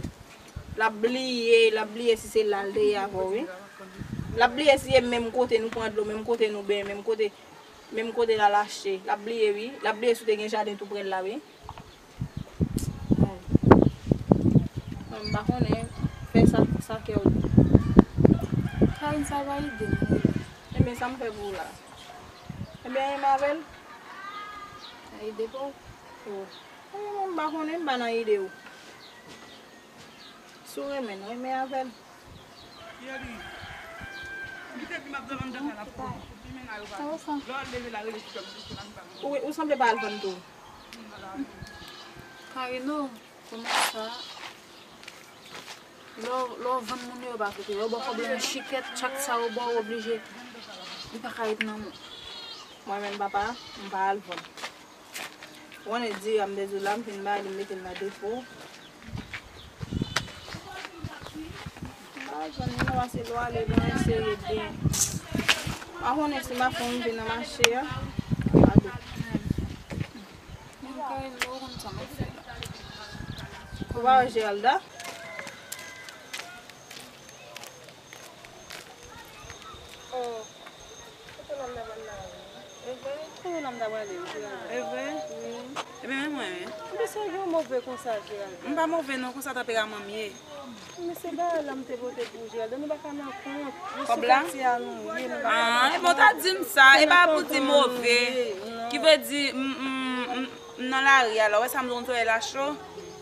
L ap bliye, l ap bliye si se la l te ye avè w, wi. L ap bliye si se menm kote nou pran dlo, menm kote nou benyen, menm kote, menm kote l al achte. L ap bliye, wi. L ap bliye si w te gen jaden tou prè l la, wi. Mwen, m pa konnen, fè sa, sa kè w di. Karine, sa pa ide m, non. Enben, sa m fè pou w la? Enben, renmen avè l? Sa ide pa w? Oh. Enben, mwen, m pa konnen, m pa nan ide w. Si w renmen l, renmen avè l. Ou, ou sanble pa al vann tou. Karine, kòman sa? Lè w, lè w vann moun yo, yo pa koute. Yo ba w kòb la yon chikèt, chak sa yo ba w, ou oblije. Li pa ka ret nan men w. Mwen menm, papa, m pa al vann. Ou konnen diri a m te di w la, m fin bay li, m mete l nan depo. M pa al vann li non, paske lè w ale, bon, eseye byen. M pa konnen si m ap fè yon rive nan mache a. Gade. Mwen, Karine, ou konn sa m ap fè la. Ou pa wè Geralda? Oh, kote Landa pral la? E vre? Kote Landa prale, Geralda? E vre? Wi. Ebyen, men mwen, wi. Ebyen, se yon move konsa, Geralda. M pa move non, konsa tanperaman m ye. Men se bagay la m te pote pou Geralda, nou pa ka nan kont. Kòb la? Sou katye a nou ye, nou pa ka nan kont. Ah, ebyen, w ta di m sa, e pa pou di move. Ki vle di, m, m, m, m nan lari a la, w wè sa m di w, solèy la cho.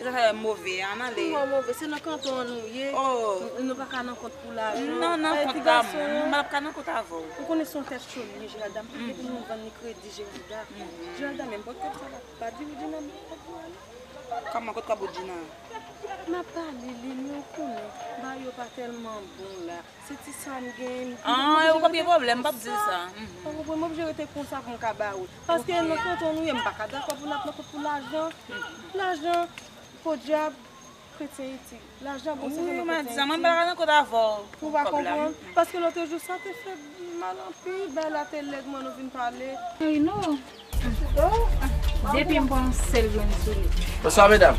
Zafè move, ann ale. Kouman move? Se nan kanton an nou ye. Oh. N- Nou pa ka nan kont pou lajan. Non, nan kont la, mwen pa ka nan kont avè w. Ou konnen se yon tèt cho li ye, Geralda. M pa vle pou moun vann li kredi, Geralda. Geralda, menm pòt kòb sa la, pa di Woodjina m pòt pou ale. Kòman, kot kòb Woodjina? M ap pale li, men ou konnen, bagay yo pa tèlman bon la. Se ti sa m gen, m Ah, ou pa gen pwoblèm, m p ap di sa. Ou konprann, m oblije rete konsa pou m ka ba ou. Paske nan kanton nou ye, m pa ka dakò pou n ap nan kont pou lajan. Lajan, podyab, kretyen itil. Lajan bon, se Wi, sèlman m a di kretyen sa, mwen m pa itil. Ka nan kont avè w Ou pou pa kòb la. Konprann? Paske lòt jou sa te fè mal anpil, bay la te lèd, mwen nou vin pale. Ay non. Oh, depi m pran yon sèl grenn sou li. Bonswa, medam.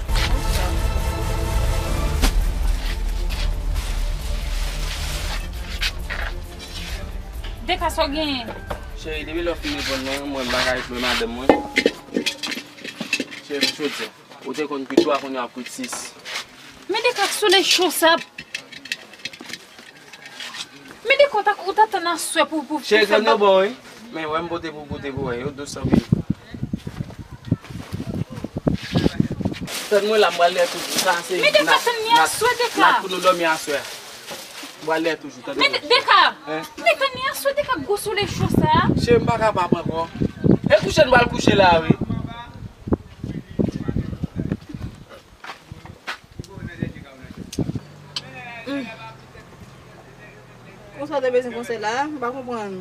Deka, sa w genyen? Cheri, depi lè w fin reponn mwen, mwen m pa ka retwouve madanm mwen. Cheri, m soti. Ou te konn kwit twa, kounye a w ap kwit sis. Men Deka, sou le cho sa. Men Deka, ou ta, ou ta tann aswè pou, pou, pou Cheri, fè grenn yo bab- bon, wi. Men wè m pote pou goute pou wè. Yo dous anpil. Tann mwen la, m pral lè tout. Sa se Men Deka, nat, tann li nat, aswè, Deka. Nat pou nou dòmi aswè. M pral lè toujou, tande Men mwen. Deka, Hein? Men tann li aswè, Deka, gwo sou le cho sa. Cheri, m pa kapab ankò. E kouche nou pral kouche la, wi. Konsa w te bezwen konsèy la, m pa konprann.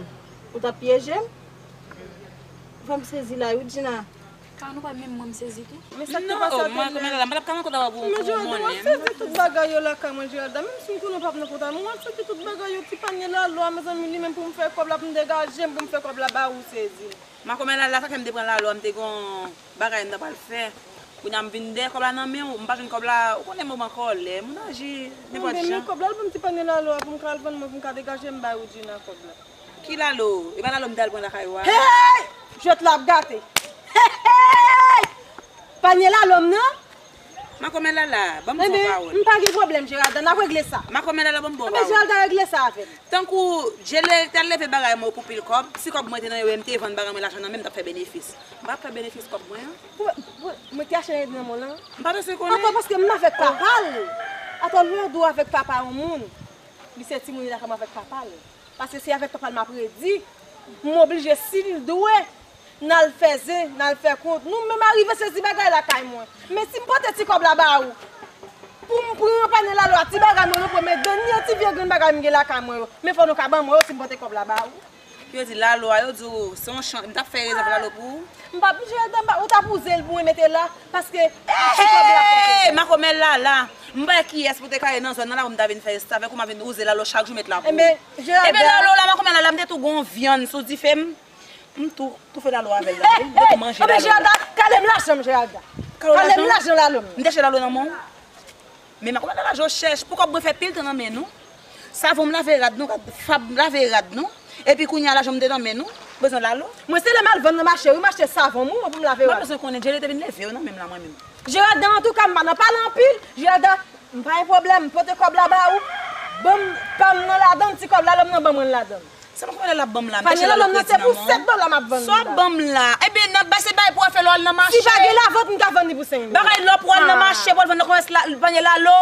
Ou t ap pyeje m? Ou fè m sezi la, wi, Djina. Ka nou pa menm mwen m sezi tou? Men sa k te Non, pase a te mwen, lè. Kòmè la, m pa t ap ka nan kont avè w pou, Men pou Geralda, w ap monnen. Sezi tout bagay yo lakay mwen, Geralda. Menm si m konnen w p ap nan kont avè mwen, w ap sezi tout bagay yo. Ti panye lalo a, mezanmi, li menm pou m fè kòb la, pou m degaje m, pou m fè kòb la ba ou, sezi. Makomè Lala, sa fè m te pran lalo a, m te gon bagay m ta pral fè. Kounye a m vin dèyè kòb la nan men w, m pa jwenn kòb la, ou konnen moman kòlè, moun aji nenpòt Ebyen, men jan. Kòb la, al ban m ti panye lalo a pou m ka al vann mwen, pou m ka degaje m bay Woodjina kòb la. Ki lalo? E pa lalo m te al pran lakay ou a? Hey! Jwèt la ap gate. Hey, hey! Panye lalo m nan? Makomè Lala, ban m di w yon pawòl. M pa gen pwoblèm, Geralda, n ap regle sa. Makomè Lala, ban m ba w pawòl. Ebyen, Geralda, regle sa avè m. Tankou Djele te al leve bagay mwen pou pil kòb, si kòb mwen te nan yo e m te vann bagay mwen lajan nan men m, m t ap fè benefis. M p ap fè benefis kòb mwen an. Pou, pou, mwen te achte rèd nan mwen lan. M pa bezwen konnen. Atò, paske m avèk papa l. Atò, lè w dwe avèk papa yon moun, li se timoun li lakay mwen avèk papa l. Paske se avèk papa l m ap redi. M oblije, si l dwe, n al fè zen, n al fè kont. Nou menm arive sezi bagay lakay mwen. Men si m pote ti kòb la ba ou, pou m pran panye lalo a, ti bagay mwen yo pran, men dènye ti vye grenn bagay m gen lakay mwen yo, men fò nou ka ban mwen yo si m pote kòb la ba ou. Yo di lalo a, yo di w se yon chan, m t ap fè rezèv lalo pou ou. M p ap, Geralda, m pa, ou t ap wouze l pou mwen mete la, paske ti kòb la fò Hey, Makomè Lala, m pa wè kiyès pou te ka ye nan zòn nan la pou m ta vin fè rezèv avèk ou, m a vin wouze lalo chak jou met la pou ou. Ebyen, Geralda. Ebyen, lalo la, Makomè Lala, m te tou gon vyann sou dife m. M tou, tou fè lalo avè l la, wi. M te tou manje lalo. Ebyen, Geralda, kale m lajan m, Geralda. Kale w lajan? Kale m lajan lalo m. M te chè lalo nan men w. Men Makomè Lala, je chèch. Pou kòb mwen fè pil tan nan men nou. Savon m lave rad nou, rad fab m lave rad nou. Epi kounye a lajan m te nan men nou. Bezwen lalo? Mwen se lè m al vann nan mache, wi, m achte savon m, wi, mwen pou m lave rad. Mwen bezwen konnen Djele te vin leve yo nan men m la, mwen menm. Geralda, antouka, m pa nan pale anpil. Geralda, m pa gen pwoblèm, m pote kòb la ba ou. Ban m pa m nan ladan, ti kòb lalo m nan, ban mwen l ladan. Sa m konn wè l ap ban m la, m te chè lalo kredi nan men w. Panye lalo m nan se pou sèt dola m ap vann li la. Sa w ban m la? Ebyen, nan, ba se bay pou w al fè lè w al nan mache. Si pa gen lavant, m ka vann li pou senk dola. Bagay lè w pou al nan mache, pou al vann nan komès la, panye lalo.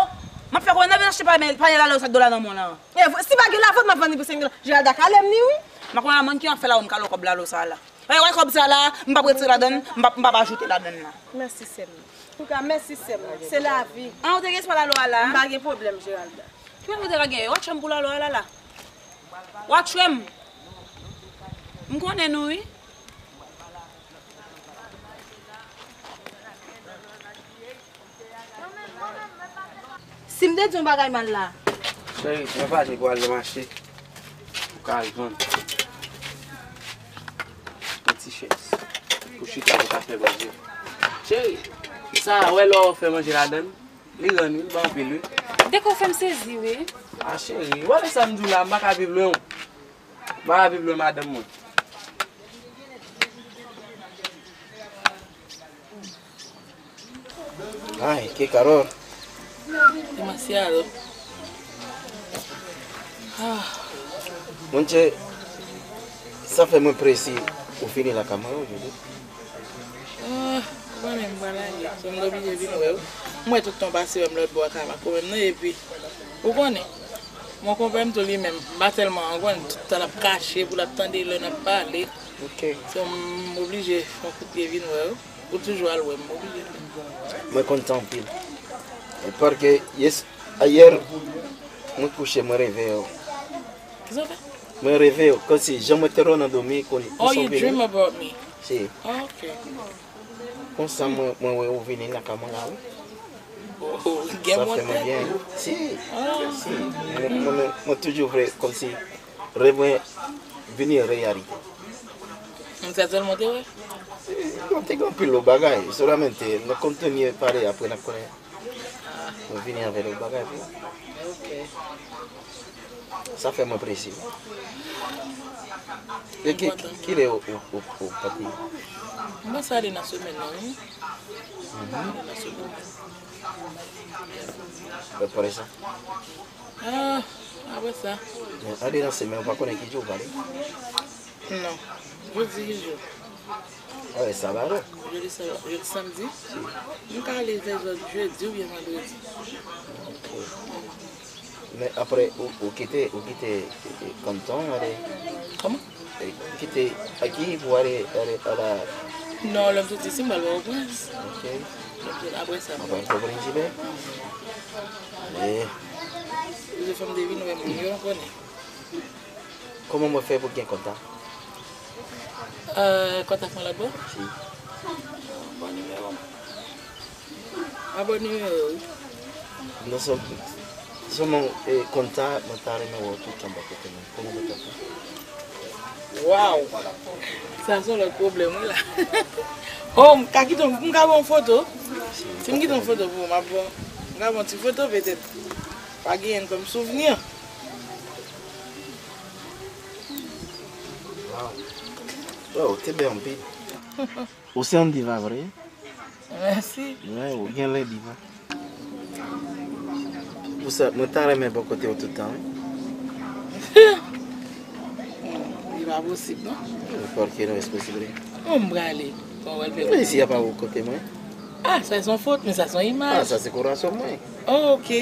M ap fè konnen nan vin achte panye, panye lalo sèt dola nan men w lan. E, si pa gen lavant, m ap vann li pou senk dola. Geralda, kale m ni wi. M pa konn la moun ki ap fè la, m kale w kòb lalo sa la. Wè, wè kòb sa la, m p ap retire ladan l, m p ap, m p ap ajoute ladan l la. Mèsi, sè m. Antouka, mèsi, sè m. Se lavi. An, ou te gen espas lalo a la? M pa gen pwoblèm, Geralda. Ki bagay ou te ka genyen? W a tchwe m pou lalo a la la. W a tchwe m. M konnen nou, wi. Si m te di yon bagay mal la. Cheri, mwen pati pou al nan mache. Pou ka al vann. Yon ti chèz. Pou chita, pou ka fè manje. Cheri, sa a, wè lè w fè manje ladan l. Li rann wi, li ba anpil wi. Dèk ou fè m sezi wi. A cheri, w wè sa m di w la, m pa ka viv lwen w. M pa ka viv lwen madanm mwen. Ay, qué calor. Demasiado. Ah. Monchè, sa fè mwen prese ou fini lakay mwen wi, Jojo. Ah, mwen menm m pral ale. So m oblije vin wè w. M wè tout tan w pase wè m lòt bò a Kamako menm non, epi, ou konnen, mon konpè m tou li menm, m pa tèlman, ou konnen, tout tan l ap kache pou l ap tande lè n ap pale. Ok. So, m oblije fè yon kout pye vin wè w. Ou toujou al wè m, m oblije vin. Mwen kontan anpil. E paske, yes, ayè, mwen kouche, mwen reve w. Kisa w fè? Mwen reve w, kòmsi jan mwen te wè w nan dòmi, kon, Oh, kon sa w you vini. Dream about me? Si. Ok. Konsa mwen, mwen wè ou vini lakay mwen la, wi. Oh, gen Sa fè mwen byen. Si. Ah. Si. Mwen, mwen, mwen toujou vle, kòmsi rèv mwen vini reyalite. Mwen sa sèlman te wè? Mwen te gen anpil lòt bagay. Solamente, nou kontinye pale apre, n ap konnen. Mwen vini avè lòt bagay pou ou. Ok. Sa fè mwen plezi. E ki, ki, ki lè ou, ou, ou, ou pati? Mwen sa ale nan semèn nan, wi. Mhm. Ale nan semèn nan. Apre sa? Ah, apre sa. Men ale nan semèn, ou pa konnen ki jou ou pale? Non. Jodi ki jou? Ah, e sabado. Jodi sa, jodi samdi. M ka ale vè zòt jedi oubyen vandredi. Men apre, ou, ou kite, ou kite, e, kanton, ale. Kòman? E, ou kite Ayiti pou ale, ale, ala. Non, lè m soti isi, m pral Pòtoprens. Ok. Lè m soti, apre sa, m Apre, Pòtoprens, men. E. Ou te fè m devine, men moun yo konnen. Kòman mwen fè pou gen kontak? Euh, kontak mwen lòt bò? Si. Bon nimewo. A bon nimewo, wi. Non, sèl-, sèlman, e, kontak, mwen ta renmen wè w tout tan bò kote mwen. Kòman mwen fè pou? Waw! Sa se yon lòt pwoblèm, wi, la. Oh, m ka kite, m ka ba w yon foto? Si m kite yon foto pou ou, m ap ba w, m ka ba w yon ti foto, petèt. Pa genyen kòm souvni. Waw. Waw, te bèl anpil. Ou se yon diva vre? Mèsi. Wi, ou gen lè diva. Pou sa, mwen ta renmen bò kote w tout tan, wi. Li pa posib, non. Pòkè non, es posib? Bon, m prale. Bon, wè l fè Men isi a pa bò kote mwen. Ah, sa se yon foto, men sa se yon imaj. Ah, sa se korasyon mwen. Oh, ok.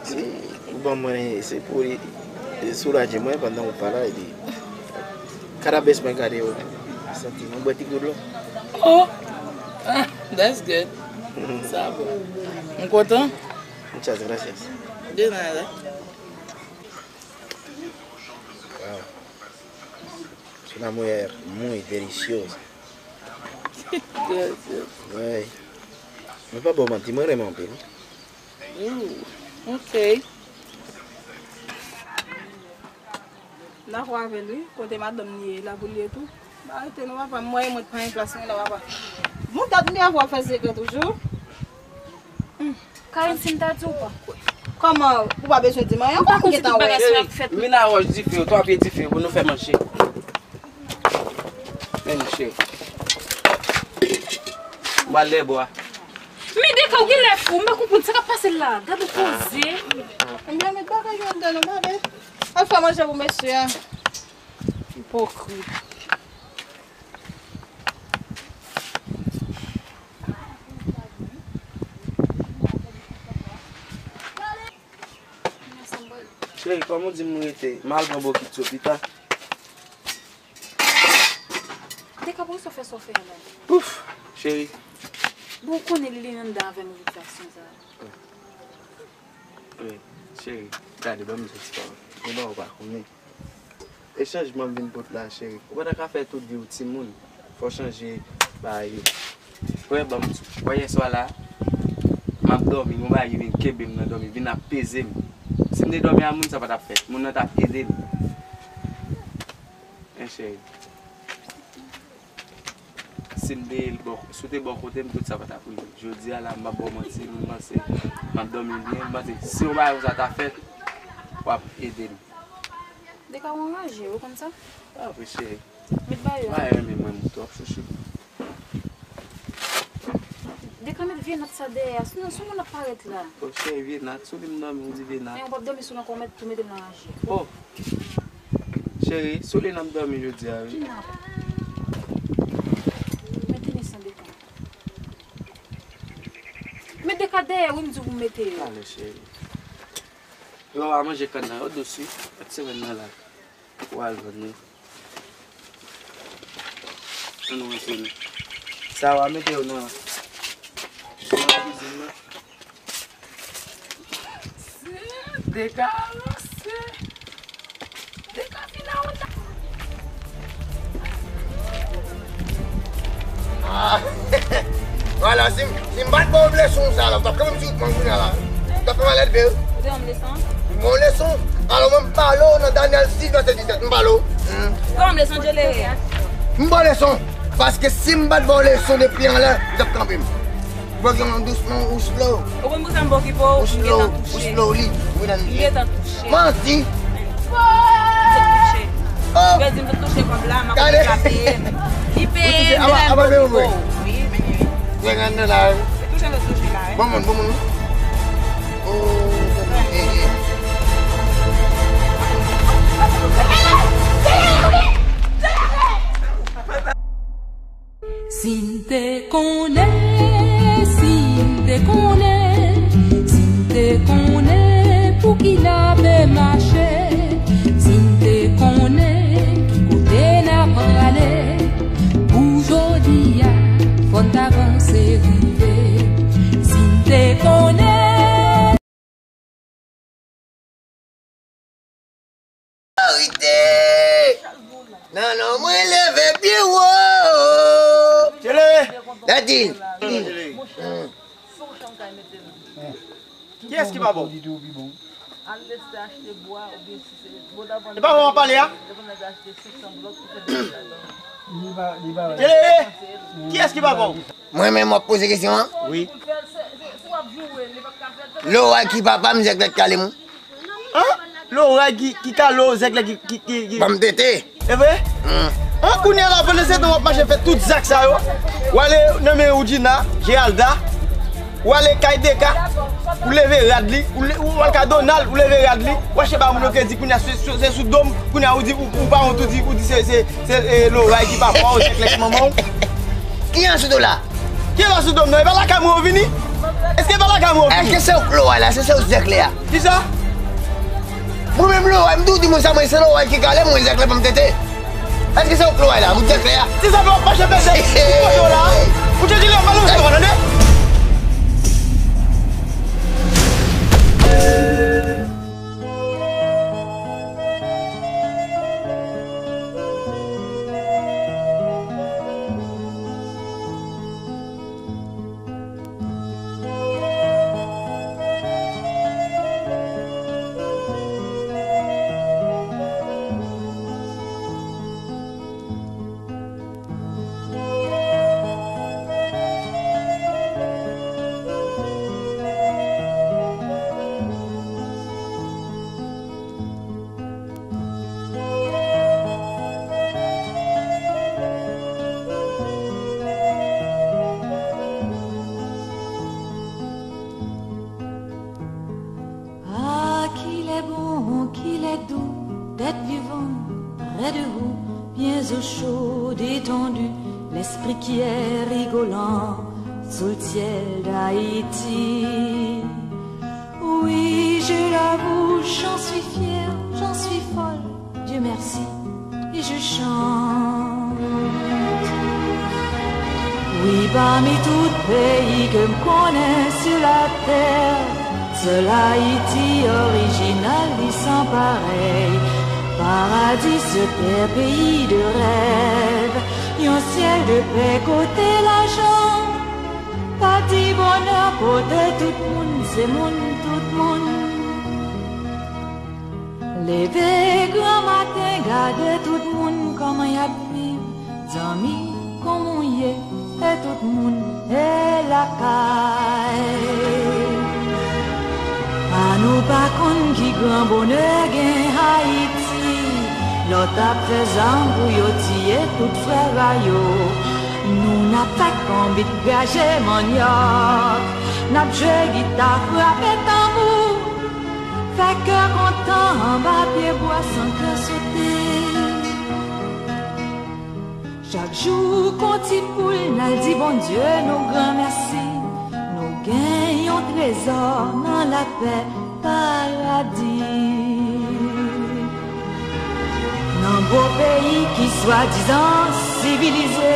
Si, ou ban mwen, se pou li, e, soulaje mwen pandan ou pa la, epi karabès mwen gade yo. Santi mwen bwè ti gout dlo. Oh! Ah, that's good. Sa bon. M kontan. Muchas gracias. De nada. Wow. Es una mujer muy deliciosa. Gracias. Wi. Mwen pa ba w manti, mwen renmen anpil. Ooh, ok. N a fè avè l, wi. Kote madanm li ye, la pou li ye tou. Ba rete non, papa, m wè mwen pa gen plas mwen la, papa. Bon, dat m te avè w ap fè sekrè toujou. Karin, si m ta di w pa kwè. Kòman? Ou pa bezwen di m anyen ankò, m gentan wè. Mina wòch dife yo, twa pye dife yo pou nou fè manje. Men cheri. M al lè bwa. Men Deka, ou genlè fou, m pa konprann sa k ap pase la. Gade ou poze. M pral met bagay yo anndan non, gade. Al fè manje pou mesye a. Ipokrit. Cheri, kòman w di m rete? M al pran bokit yo pita. Deka, poukisa w fè sa w fè a la? Ouf, cheri. Bon, ou konnen li, li anndan avè m wi fason sa. Wi, cheri, gade, ban m di w ti pawòl. Gen bagay ou pa konnen. E chanjman m vin pot la, cheri. Ou pa ta ka fè tout vi w timoun. Fò w chanje bagay yo. Frè, ban m di w. Wè yèswa la, m ap dòmi, gon bagay ki vin kenbe m nan dòmi, vin ap peze m. Si m te dòmi a moun, sa pa t ap fèt. Moun nan t ap ede m. Men cheri. Si m te bò, si w te bò kote m, tout sa pa t ap rive. Jodi a la, m p ap ba w manti, m panse m ap dòmi byen, m panse si yon bagay konsa ta fèt, w ap ede m. Deka, ou anraje, ou konn sa? Pa vre, cheri. Met bagay yo. Pa renmen mwen twòp, chouchou. Deka, met vye nat sa dèyè a. Sinon, sou moun ap parèt la. O, cheri, vye nat. Sou li m dòmi, ou di vye nat. Men ou p ap dòmi sou l ankò, ou mèt tou mete l nan ranje. O, cheri, sou li n ap dòmi jodi a, wi. Ki nat? Mete li san Deka. Men Deka, Dèyè, wi, m di w pou mete yo. Ale, cheri. Yo, a manje kann nan, yo dous, wi. Lòt semèn nan la. Ou al vann yo. Ann nou rantre nou. Sa w a mete yo nan, nan kizin nan. Dega ranse. Dega vin a wont la. Ah. Vwala, si m, si m pa t ba w leson sa la, w t ap kanpe m sou wout mwen kounye a la. W t ap fè malèt vre. Ou te ban m leson? M ba w leson. Alò, mwen m pale w nan Daniel sis, vèsè disèt. M pale w. Hmm. Ou te ban m leson, Djelere? M ba w leson. Paske si m pa t ba w leson depi anlè, w t ap kanpe m. Bò gen yon dousman ou slow. Ou konn pou sa m pa okipe w, ou gentan touche. Ou slow, ou slow li. Ou gentan touche. Manti. M sot touche. Oh. Yo di m sot touche kòb la, m ap okipe a peye m. Li peye m, aba, aba, m okipe w. Wi, men. Gen grann nan la, wi. Se touche m sot touche la, wi. Bon moun, bon moun, wi. Oh, eh, eh. Si m te konnen, si m te konnen, si m te konnen pou ki n ape mache, si m te konnen ki kote n ap prale, pou jodi a, fò n ta vanse rive. Si m te konnen. Otorite! Non, non, mwen leve byen wo! Tele! Daddy! Kiyès ki pa bon? E pa bon w ap pale a? Tele! Kiyès ki pa bon? Mwen menm w ap poze kesyon an? Wi. Loray ki papa m, zèklè k kale m. An? Loray ki, ki kale w, zèklè ki, ki, ki, ki. Ban m tete. E vre? Hmm. An, kounye a la, pandan se tan w ap mache fè tout zak sa yo, w ale nan men Woudjina, Geralda, w ale kay Deka, ou leve rad li, ou le-, ou al kay Donald, ou leve rad li, w achte ba moun yo kredi, kounye a se, se, se sou do m, kounye a ou di, ou, ou pa wont, ou di, ou di se, se, Se, e, loray ki papa w, zèklè ki manman w. Ki an sou do la? Ki an sou do m nan? E pa lakay mwen ou vini? Èske e pa lakay mwen ou vini? Èske se ou k loray la? Se, se ou zèklè a? Kisa? Mwen menm loray, m tou di moun sa, mwen se loray ki kale mwen, zèklè pa m tete. Èske se ou k loray la? Ou zèklè a? Si sa fè w ap mache peze, ou kote w la? Ou te di lè w pale w se w tande? Ah, qu'il est bon, qu'il est doux d'être vivant près de vous, bien au chaud, détendu, l'esprit qui est rigolant sous le ciel d'Haïti. Oui, je l'avoue, j'en suis fière, j'en suis folle. Dieu merci, et je chante. Wi, pami tout peyi ke m konnen sou latè, sèl Ayiti orijinal li san parèy. Paradi sou tè, peyi de rèv, yon syèl de pè kote lajan pa di bonè, kote tout moun se moun, tout moun. Leve gran maten, gade tout moun kòman y ap viv. Zanmi, kòman w ye? E tout moun e lakay. A nou pa konn ki gran bonè gen Ayiti. Lòt ap fè zam pou yo tiye tout frè a yo. Nou n ap fè konbit, graje mannyòk. N ap jwe gita, frape tanbou. Fè kè kontan anba pye bwa san kè sote. Chak jou kon ti poul n al di Bondye nou granmèsi. Nou Gen yon trezò nan lapè paradi. Nan bo peyi ki swadizan sivilize,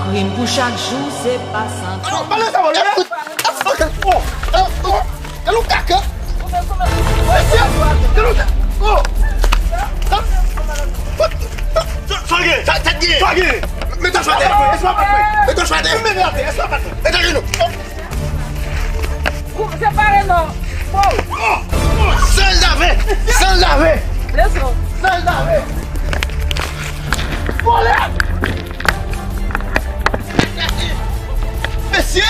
krim pou chak jou se pa san kont. Alò, pale sa, mwen. Oh, oh, oh, oh, kaka. Mesye, kaka. Oh. Sa, sa gen? Sa, sa gen? Sa gen? Mete w chwa atè. Mete w chwa atè. Mete w chwa atè. Mete w chwa atè. Mete w chwa atè. Mete w chwa atè. Separe non. Wow. San lave. San lave. Leson. San lave. Vòlè. Mesye.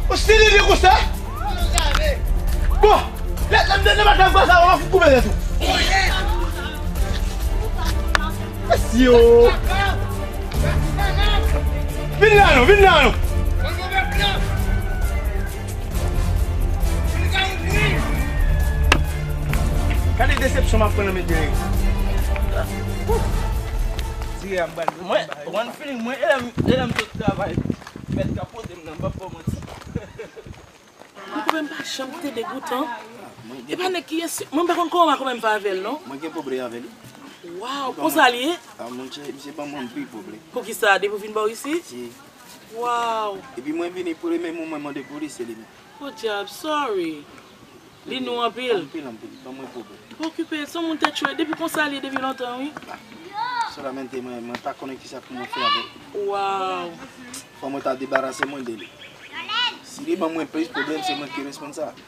Ou si li vye konsa? Bon. Lè, lè m te nan maten anba sa, w ap koupe tèt ou. Mesye o. Vin la non, vin la non. Gade desepsyon m ap pran nan men Jerry. Mwen, one feeling, mwen, e lè m, e lè m sot travay, mèt ka poze m nan, m p ap ba w manti. Mwen kwè m pa janm te degoutan. E pa nèg ki ensi, mwen pa konn kòman, kòman m fè avè l non. Mwen gen pwoblèm avè li. Waw, konsa li ye? A, monchè, misye ban mwen anpil pwoblèm. Poukisa? Depi w vin bò isit? Si. Waw. Epi mwen vini premye moun mwen mande pou li, se li menm. Podyab, sorry. Li nou anpil. Anpil, anpil. Ban mwen pwoblèm. Pa okipe l, se yon moun tèt chwèt. Depi konsa li ye depi lontan, wi. Solamente mwen, mwen pa konnen kisa pou mwen fè avè l. Waw. Fò mwen ta debarase mwen de li. Si li ban mwen plis pwoblèm, se mwen ki responsab.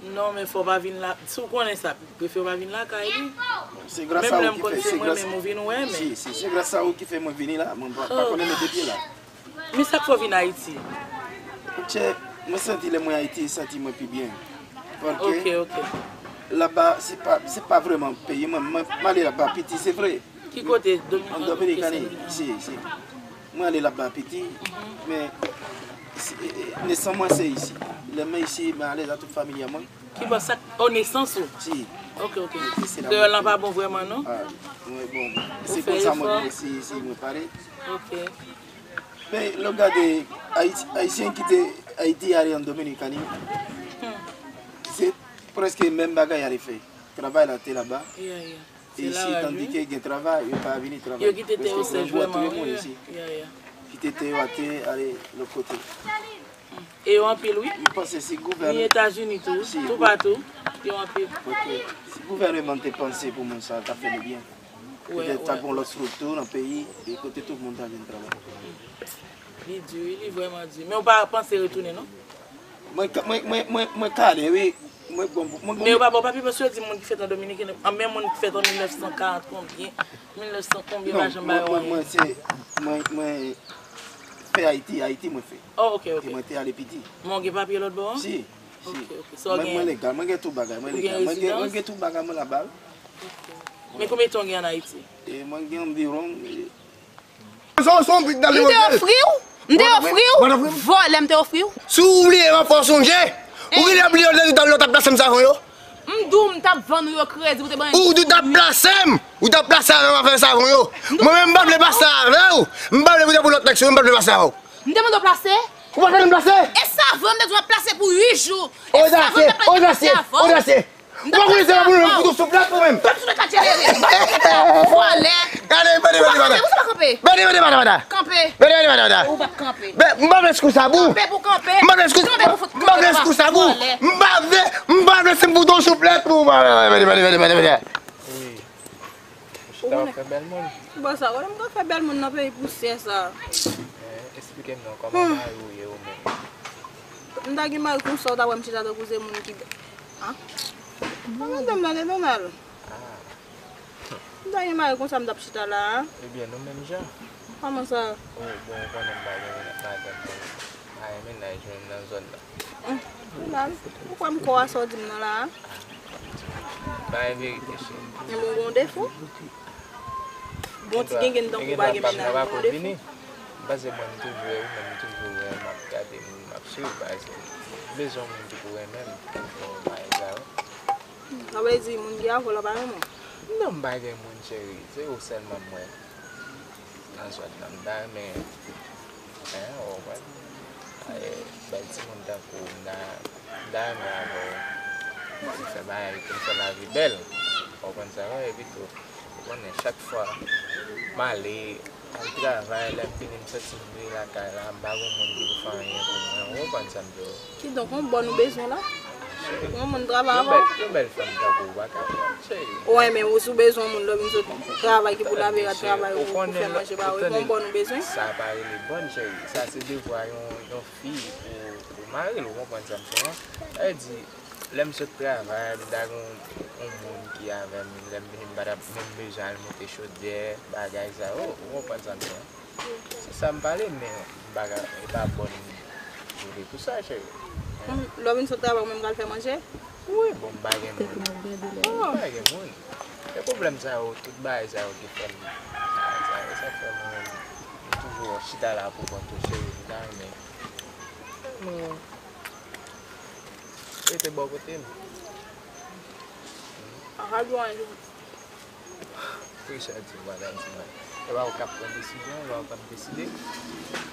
Non, men fò w pa vin la. Si w konnen sa, prefere w pa vin lakay li. Se gras a ou ki fè, se gras, si, si, se gras a ou ki fè mwen vini la. Mwen pa, pa konnen mete pye la. Men sa k fè w vin Ayiti? Monchè, mwen santi lè mwen Ayiti, santi mwen pi byen. Paske laba, se pa, se pa vrèman peyi mwen. Mwen, mwen ale laba piti, se vre. Ki kote? An Dominikani, si, si. Mwen ale laba piti, men si, e, e, nesans mwen se isi. Lè mwen isi, mwen alèz a tout fanmi a mwen. Ki bò sa? O, nesans ou? Si. Ok, ok. Kreyòl lan pa bon vrèman, non? A, mwen bon. Se konsa mwen, si, si mwen pale. Ok. Men, lè w gade, Ayiti, Ayisyen kite Ayiti ale an Dominikani, se prèske menm bagay y ale fè. Travay la te laba. Yeah, yeah. E isi, tandike gen travay, yo pa vini travay. Yo kite tè yo sèch vrèman, wi. Kite tè yo atè, ale lòt kote. E yo anpil, wi. M panse si gouvènman. Ni Etazini tou, toupatou, yo anpil. Ok. Si gouvènman te panse pou moun sa, ta fè nou byen. Petèt ta gon lòt estrikti nan peyi, e kote tout moun ta jwenn travay. Li di, wi, li vrèman di. Men ou pa panse retounen, non? Mwen ka, mwen, mwen, mwen, mwen ka ale, wi. Mwen bon, mwen bon. Men yo pa ba w papye, paske yo di moun ki fèt an Dominik, an, men moun ki fèt an mil nèf san karant konbyen, mil nèf san konbyen, pa janm ba yo anyen. Non, mwen, mwen, mwen se, mwen, mwen fè Ayiti, Ayiti mwen fè. Oh, ok, ok. E mwen te ale piti. Men w gen papye lòt bò a? Si, si. Ok, ok. Sa w genyen? Mwen, mwen legal, mwen gen tout bagay, mwen legal. Mwen gen, mwen gen tout bagay mwen laba, wi. Ok. Men konbyen tan w gen ann Ayiti? E mwen gen anviwon, e, M te ofri w? M te ofri w? Vòlè m te ofri w? Si w bliye, m ap fè w sonje. Ou genlè bliye lè ou t ap plase m savon yo. M di w m t ap vann ou yo kredi pou te ban. Ou di w t ap plase m. Ou t ap plase avè m afè savon yo. Mwen menm m pa vle pase avè w. M pa vle pou te pou lòt nèg sou mwen, m pa vle pase avè w. M te mande w plase? Ou pa tande m plase? E savon m te di w ap plase pou uit jou. E savon m t ap plase avè w. Odasye, odasye, odasye. Ou pa konnen se la pou nou fout ou souflèt ou menm. Pèp sou tèt la, Jerry. Vòlè. Gade, bade, bade, bade. Ou pa kanpe, ou pa kanpe. Bade, bade, bade, bade. Kanpe. Bade, bade, bade, bade. Ou p ap kanpe. Ben, m pa vle skou sa pou. Kanpe pou kanpe. M pa vle skou, kanpe pou fout, m pa vle skou sa pou. Vòlè. M pa vle, m pa vle si m fout ou souflèt pou. Bade, bade, bade, bade, bade. Wi. Ou chita w ap fè bèl moun. Bon, sa, wè, m t ap fè bèl moun nan peyi pousyè sa. Men, esplike m non, kòman mari w ye ou menm? M ta gen mari konsa, ou ta wè m chita tankou se moun ki, an? Madanm nan te Donald. Ah. M ta gen mari konsa, m t ap chita la a. Ebyen, nou menm jan. Kòman sa? Oh, bon, ou konnen m pa gen madanm, mwen pa gen mennaj menm nan zòn nan. Hum, Donald, ou kwè m kwè sa w di m nan la a? Bay verite, cheri. Men bon, gon defo. Bon, ti gengen tankou pa gen mennaj, gon defo. M panse mwen m toujou wè ou, men m toujou wè m ap gade moun, m ap swiv, paske m bezwen yon moun ki pou renmen m, pou bagay sa yo. Sa vle di moun ki avè w la pa renmen w? Non, m pa gen moun, cheri. Se ou sèlman m wè nan zòn nan. M ta renmen Ou konprann? E, bay timoun tankou m ta, m ta renmen avè w, pou n fè bagay, pou n fè lavi bèl. Ou konprann sa, wi, epi tou, ou konnen, chak fwa m ale, al travay, lè m vini, m santi m dwe lakay la, m pa gen moun ki pou fè anyen pou mwen. Ou konprann sa m di w? Kidonk, yon bòn ou bezwen la? Yon moun travay avè w? Yon bèl, yon bèl fanm tankou w pa ka pran, cheri. Ou renmen, ou si w bezwen yon moun lè w vin sot travay ki pou lave rad, travay ou pou fè manje ba ou, yon bòn ou bezwen? Sa pa rele bòn, cheri. Sa se devwa yon, yon fi pou, pou mari l, ou konprann sa m di w? Sa vle di, lè m sot travay, m ta gen yon, yon moun ki avè m, lè m vini, m pa t ap menm bezwen al moute chodyè, bagay sa yo, ou konprann sa m di w? Se sa m pale, men m pa ka, e pa bòn m vle pou sa, cheri. Lè w vin sot travay, ou menm pral fè manje? Wi, bon, m pa gen moun. M pa gen moun. E pwoblèm sa yo, tout bagay sa yo ki fè m, bagay sa yo, sa k fè mwen menm, m toujou chita la pou kont ou, cheri, m ta renmen. Mwen rete bò kote m. Aha, djouan, djouan. Poukisa w di m bagay di mal? E pa ou k ap pran desizyon, e pa ou k ap deside.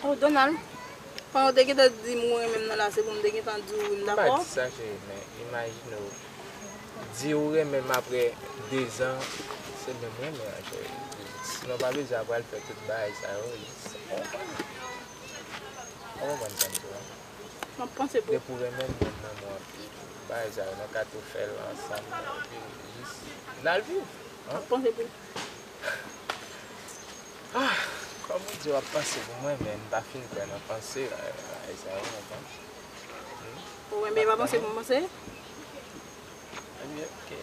Oh, Donald, pandan w te gentan di m ou renmen m nan la, se pou m te gentan di w wi m dakò? M pa di sa, cheri, men imajine w di ou renmen m apre dezan, se menm renmen an, cheri. Sinon, pa bezwen apre al fè tout bagay sa yo, jis, ou konprann sa m di w la? M ap panse pou ou. Depi w renmen m, mwen m renmen w anpil. Bagay sa yo, nou ka tou fè l ansanm, epi jis n al viv. M ap panse pou ou. Ah, kòm ou di w ap panse pou mwen, men m pa fin kwè nan panse, bagay sa yo, ou konprann? Ou renmen pa panse pou m panse? Ebyen, oke.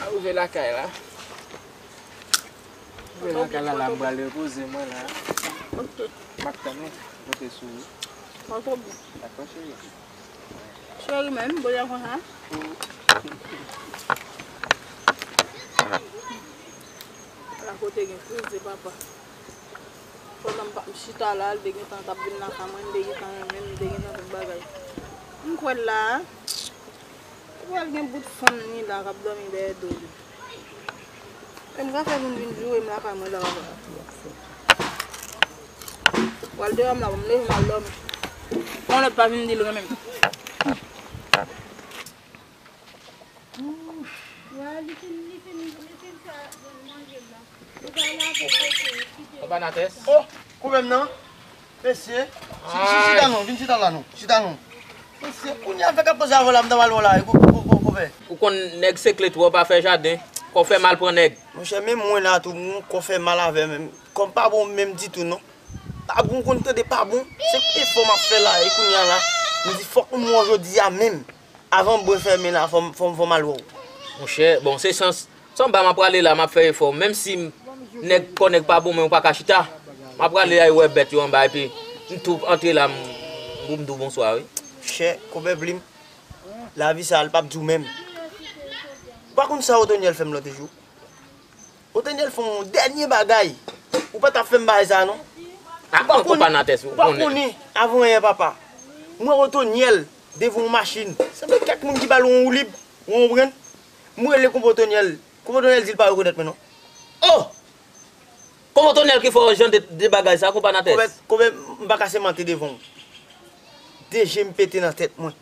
A rive lakay la. Rive lakay la, la, m pral repoze mwen la. Ok. M ap tann ou. Konte sou ou. Dakò, cheri. Cheri menm, bòlè konsa. Ala kote gen kriz de papa. Pandan m pa, m chita la, li te gentan t ap vin lakay mwen, li te gentan renmen m, li te gentan tout bagay. M kwè l la a. Ou pral gen bout fanm ni la k ap dòmi dèyè do li. E m ka fè moun vin joure m lakay mwen la papa. Ou al deyò m la, bon, m leve m al dòmi. Fò yon lòt pa vin di l renmen m. Wè, li fin, li fin, li fin fè manje m la. Li pral lave kote, kite. Papa Natès. Oh, koupe m nan. Mesye, chi-, chi-, chita non, vin chita la non, chita non. Mesye, kounye a fè k ap poze avè w la, m ta pral wè w la, wi, kou-, kou-, kou-, koupe. Ou konn nèg se kle twò, pa fè jaden, kò fè mal pran nèg. Monchè, menm mwen la tou, m kò fè mal avè m, kò m pa bon menm ditou non. Pa bon, konn tande pa bon, se efò m ap fè la, e kounye a la, m di fòk m wè w jodi a menm. Avan mwen fèmen la, fò m, fò m, fò m al wè w. Monchè, bon, se chans. Sanba, m ap prale la, m ap fè efò. Menm si m, nèg, kò nèg pa bon, men ou pa ka chita. M ap prale al wè bèt yo anba, epi m tou antre la, m, pou m di w bonswa, wi. Chè, konpè plim, lavi sa a, l p ap di w menm. Ou pa konn sa Otonyèl fè m lòt jou? Otonyèl fè yon dènye bagay. Ou pa t ap fè m bagay sa a, non. Ou pa konn, ou pa konnen, avan yè, papa. M wè Otonyèl devan yon machin. Sanble kèk moun ki ba l yon woulib, ou konprann? M rele konpè Otonyèl. Konpè Otonyèl di l pa rekonèt mwen, non. Oh! Konpè Otonyèl ki fè w jan de, de bagay sa, konpè Natès. Konpè, konpè, m pa ka sèmante devan w. De je m pete nan tèt mwen.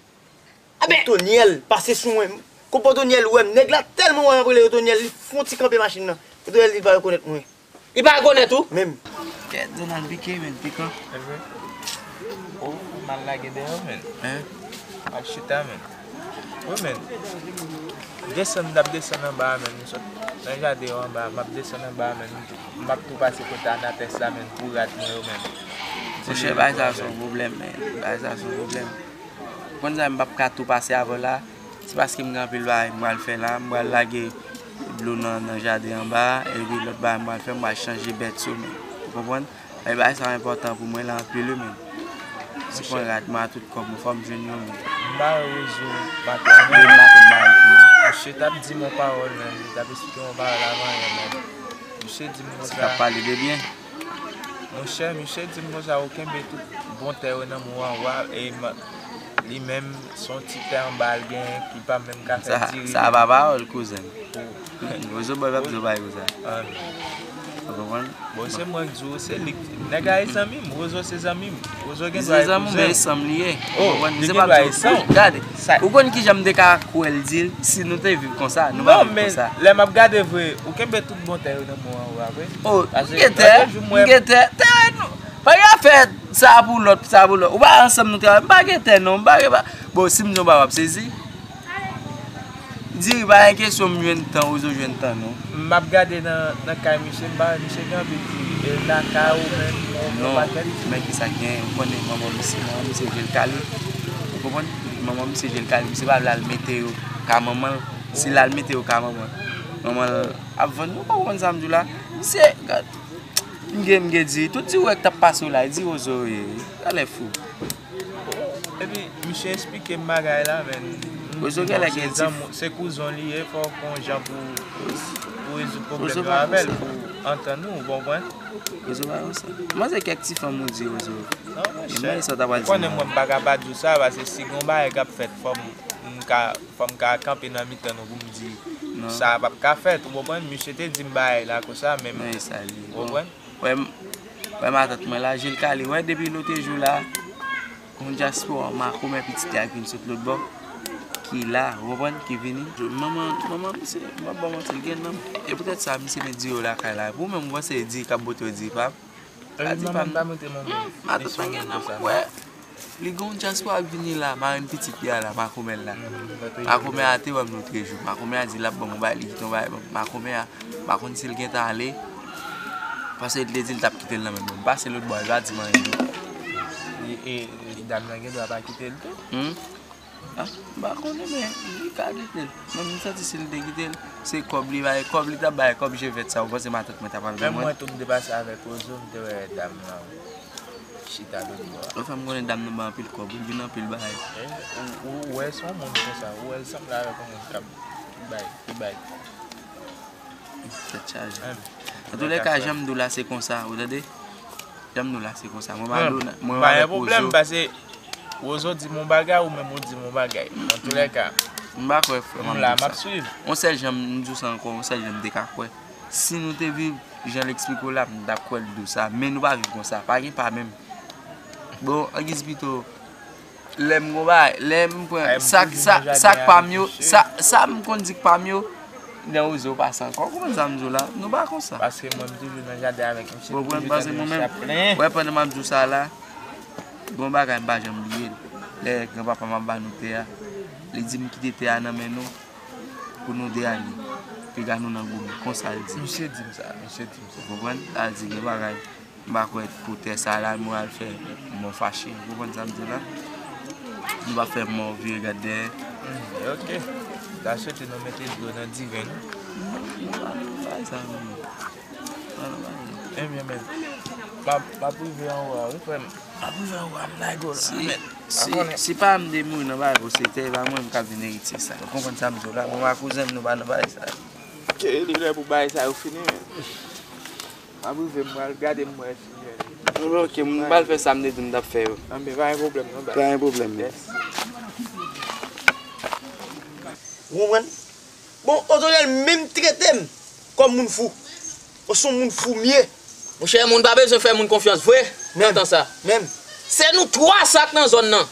Otonyèl pase sou mwen. Konpè Otonyèl wè m. Nèg la tèlman wè m ap rele Otonyèl, li fè yon ti kanpe machin nan. Otonyèl di l pa rekonèt mwen. Li pa rekonèt ou? Menm. Kèt, Donald pike, men, pikan. Mhm. Oh, m al lage dèyè w, men. Hein? M al chita, men. Wi, men. Desann, m t ap desann anba a, men. M sot nan jaden yo anba a. M ap desann anba a, men. M ap tou pase kote Anatès la, men, pou rad mwen yo, men. Monchè, bagay sa se yon pwoblèm, men. Bagay sa se yon pwoblèm. Ou konn sa, m p ap ka tou pase avè w la. Se paske m gen anpil bagay m pral fè la. M pral lage dlo nan, nan jaden anba a. Epi lòt bagay m pral fè, m pral chanje bèt yo, men. Ou konprann? Men bagay sa enpòtan pou mwen la anpil, wi, men. Si pran rad mwen a tout kòb mwen, fò m jwenn yo, men. M ba yo rezon maten an, men. Demen maten m ba yo tou, men. Misye t ap di m yon pawòl, men. Li t ap esplike m yon pawòl avan yè, men. Misye di m konsa. Misye t ap pale de byen. Monchè, misye di m konsa, ou kenbe tout bon tè yo nan men w an, wa, e m, li menm, se yon ti tè anba l gen, ki pa menm ka fè diri. Sa, sa pa pawòl, kouzen. Ozo bòy p ap di w bagay konsa. Ah. Ou konprann? Bon, se mwen k di w, se li k. Nèg la e zanmi m, Wozo se zanmi m. Wozo gen dwa e kouzen m. Se zanmi w, men e san m li ye. Ou konprann? Se pa zanmi w. Gade, ou konn kijan m te ka kwè l di l, si nou te viv konsa, nou pa viv konsa. Non, men lè m ap gade vre, ou kenbe tout bon tè yo nan men w anwo a vre. Oh, m gen tè, m gen tè, tè nou. Pa gen afè sa pou lòt, sa pou lòt. Ou pa ansanm nou travay, m pa gen tè non, m pa gen pa. Bon, si m di w pa w ap sezi. Diri pa gen kesyon m jwenn tan, Wozo jwenn tan non. M ap gade nan nan kay misye, m pa wè misye gen anpil diri. E lakay ou menm, ou gen yon pakèt diri. Non, men kisa k genyen, ou konnen manman misye, manman misye je l kale. Ou konprann? Manman misye je l kale, misye pa vle al mete yo ka manman l. Si l al mete yo ka manman l, manman l ap vann yo, ou konprann sa m di w la? Misye, gad, m gen, m gen diri, tout diri w wè k t ap pase w la, e diri Wozo yo ye. Talè fou. Epi misye esplike m bagay la, men m di bon, se zanmi w, se kouzen w li ye, fò w gon jan pou, pou rezoud pwoblèm yo avè l, pou antann nou, ou konprann? Rezo pa konsa. Manzè kèk ti fanm ou di Rezo. Non, monchè, ou konnen mwen m pa ka pa di w sa, paske si gon bagay k ap fèt, fò m, m ka, fò m ka kanpe nan mitan nou pou m di sa p ap ka fèt, ou konprann? Misye te di m bagay la konsa, men m, ou konprann? Wè, m, wè matant mwen la, je l kale. Wè, depi lotrejou la, yon dyaspora, makomè pitit li a k vin sot lòtbò, ki la, ou konprann, ki vini. Manman, manman misye, m p ap ba w manti, l gen nanm. E poutèt sa, misye met diri lakay la. Epi ou menm, ou panse e diri k ap bote w diri pa m? Sa di pa m. Matant mwen gen nanm, wè. Li gen yon dyaspora k vini la, marenn pitit li a la, makomè l la. Makomè a te wè m lotrejou. Makomè a di l ap ban m yon bagay, li kite yon bagay ban m. Makomè a, m pa konn si l gentan ale, paske li te di l t ap kite l nan men mwen. M pase lòtbò a, li pa di m anyen tou. E, e dam nan gen dwa pa kite l tou? Hmm? Ah, m pa konnen, men li ka kite l. Men m santi si l te kite l, se kòb li bay, kòb li t ap bay, kòb je vèt sa, ou panse matant mwen ta pral ban mwen? Menm mwen tou m te pase avèk Wozo, m te wè dam nan chita lòtbò a. Ou fè m konnen dam nan bay anpil kòb, wi, l vin anpil bagay. Ou, ou, ou wè se yon moun konsa, ou wè l sanble avèk yon moun k ap bay, ki bay. Tèt chaje. Antoulèka, jan m di w la, se konsa, ou tande? Jan m di w la, se konsa. Mwen pa di w, mwen avèk Wozo. Pa gen pwoblèm, paske Wozo di m yon bagay, ou menm ou di m yon bagay. Antoulèka, m pa kwè frè m ap di w sa. Yon sèl jan m di w sa ankò, yon sèl jan m te ka kwè. Si nou te viv jan l eksplike w la, m t ap kwè l di w sa. Men nou pa viv konsa. Pa gen pa menm. Bon, angiz pito, lè m gon bagay, lè m pran sa, sa, sa k pa m yo, sa, sa m konn di k pa m yo, nan Wozo pase ankò. Ou konprann sa m di w la? Nou pa konsa. Paske mwen m toujou nan jaden avèk misye. Ou konprann? Paske mwen menm, wè, pandan m ap di w sa la, gon bagay m pa janm bliye l. Lè granpapa m ap ba nou tè a, li di m kite tè a nan men nou pou nou de ale. Piga nou nan goumen. Konsa l di m. Misye di m sa, misye di m sa. Ou konprann? Sa vle di gen bagay. M pa kwè pou tè sa la nou al fè mò fache. Ou konprann sa m di w la? Nou pa fè mò vire gad dèyè. Hmm, ok. Ta swete nou mete dlo nan diven nou. Non, nou pa nan bagay sa non. Nou pa nan bagay sa. Ebyen men, m ap, m ap rive anwo a wi frè m. M ap rive anwo a, m lage w la. Si, si, si pa m te mouri nan bagay pou se tè, e pa mwen m k ap vin eritye sa. Ou konprann sa m di w la? Mwen pa kouzen m, nou pa nan bagay sa yo. Ke li lè pou bagay sa yo fini men. M ap rive, m pral gade m wè si gen. Anben ok, m pral fè sa m te di m t ap fè yo. Anben pa gen pwoblèm non baz. Pa gen pwoblèm men. Yes. Ou konprann? Bon, Otonyèl menm trete m kòm moun fou. Ou se yon moun fou m ye. Monchè, moun pa bezwen fè moun konfyans vre nan tan sa. Menm. Se nou twa sa k nan zòn nan.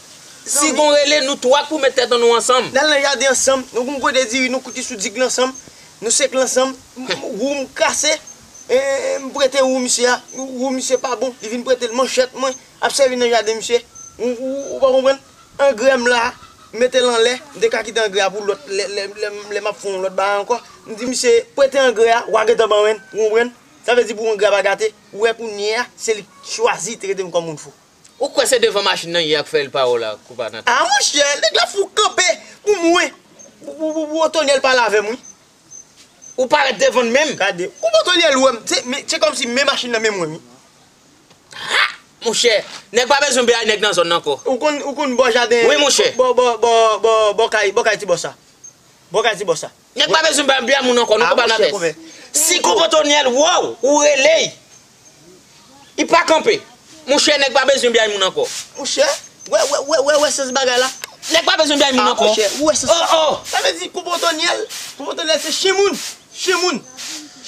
Si gon rele, nou twa k pou met tèt an nou ansanm. N al nan jaden ansanm, nou gon gode diri, nou kouti sou dig la ansanm. Nou sek l ansanm, m, m, wou m kase, e, e, m prete wou misye a, wou misye pa bon, li vin prete l manchèt mwen, ap sèvi nan jaden misye, ou, ou, ou pa konprann? Angrè m la, m mete l anlè, m te ka kite angrè a pou lòt, lè, lè, lè, lè m ap fè yon lòt bagay ankò, m di misye, prete angrè a, w a gentan ban mwen l, ou konprann? Sa vle di pou angrè a pa gate, ou wè kounye a, se li k chwazi trete m kòm moun fou. Ou kwè se devan machin nan yè a k fè l pawòl la, koupa nan tèt. A monchè, nèg la fou kanpe pou mwen. Pou, pou, pou, pou Otonyèl pale avè m wi. Ou parèt devan l menm. Gade, koupe Otonyèl wè m. Se, men, se kòmsi men machin nan men mwen wi. Ha! Monchè, nèg pa bezwen bay nèg nan zòn nan ankò. Ou konn, ou konn bò jaden. Wi, monchè. Bò, bò, bò, bò, bò kay, bò kay ti bòs sa. Bò kay ti bòs sa. Nèg pa bezwen bay, bay moun ankò, nou konprann avè l. Si Kòb Otonyèl wè w, ou rele l. Li pa kanpe. Monchè, nèg pa bezwen bay moun ankò. Monchè, wè, wè, wè, wè, wè sans bagay la. Nèg pa bezwen bay moun ankò. Ah, monchè, ou wè sans. Oh, oh. Sa vle di Kòb Otonyèl, Kòb Otonyèl se chen moun. Chen moun.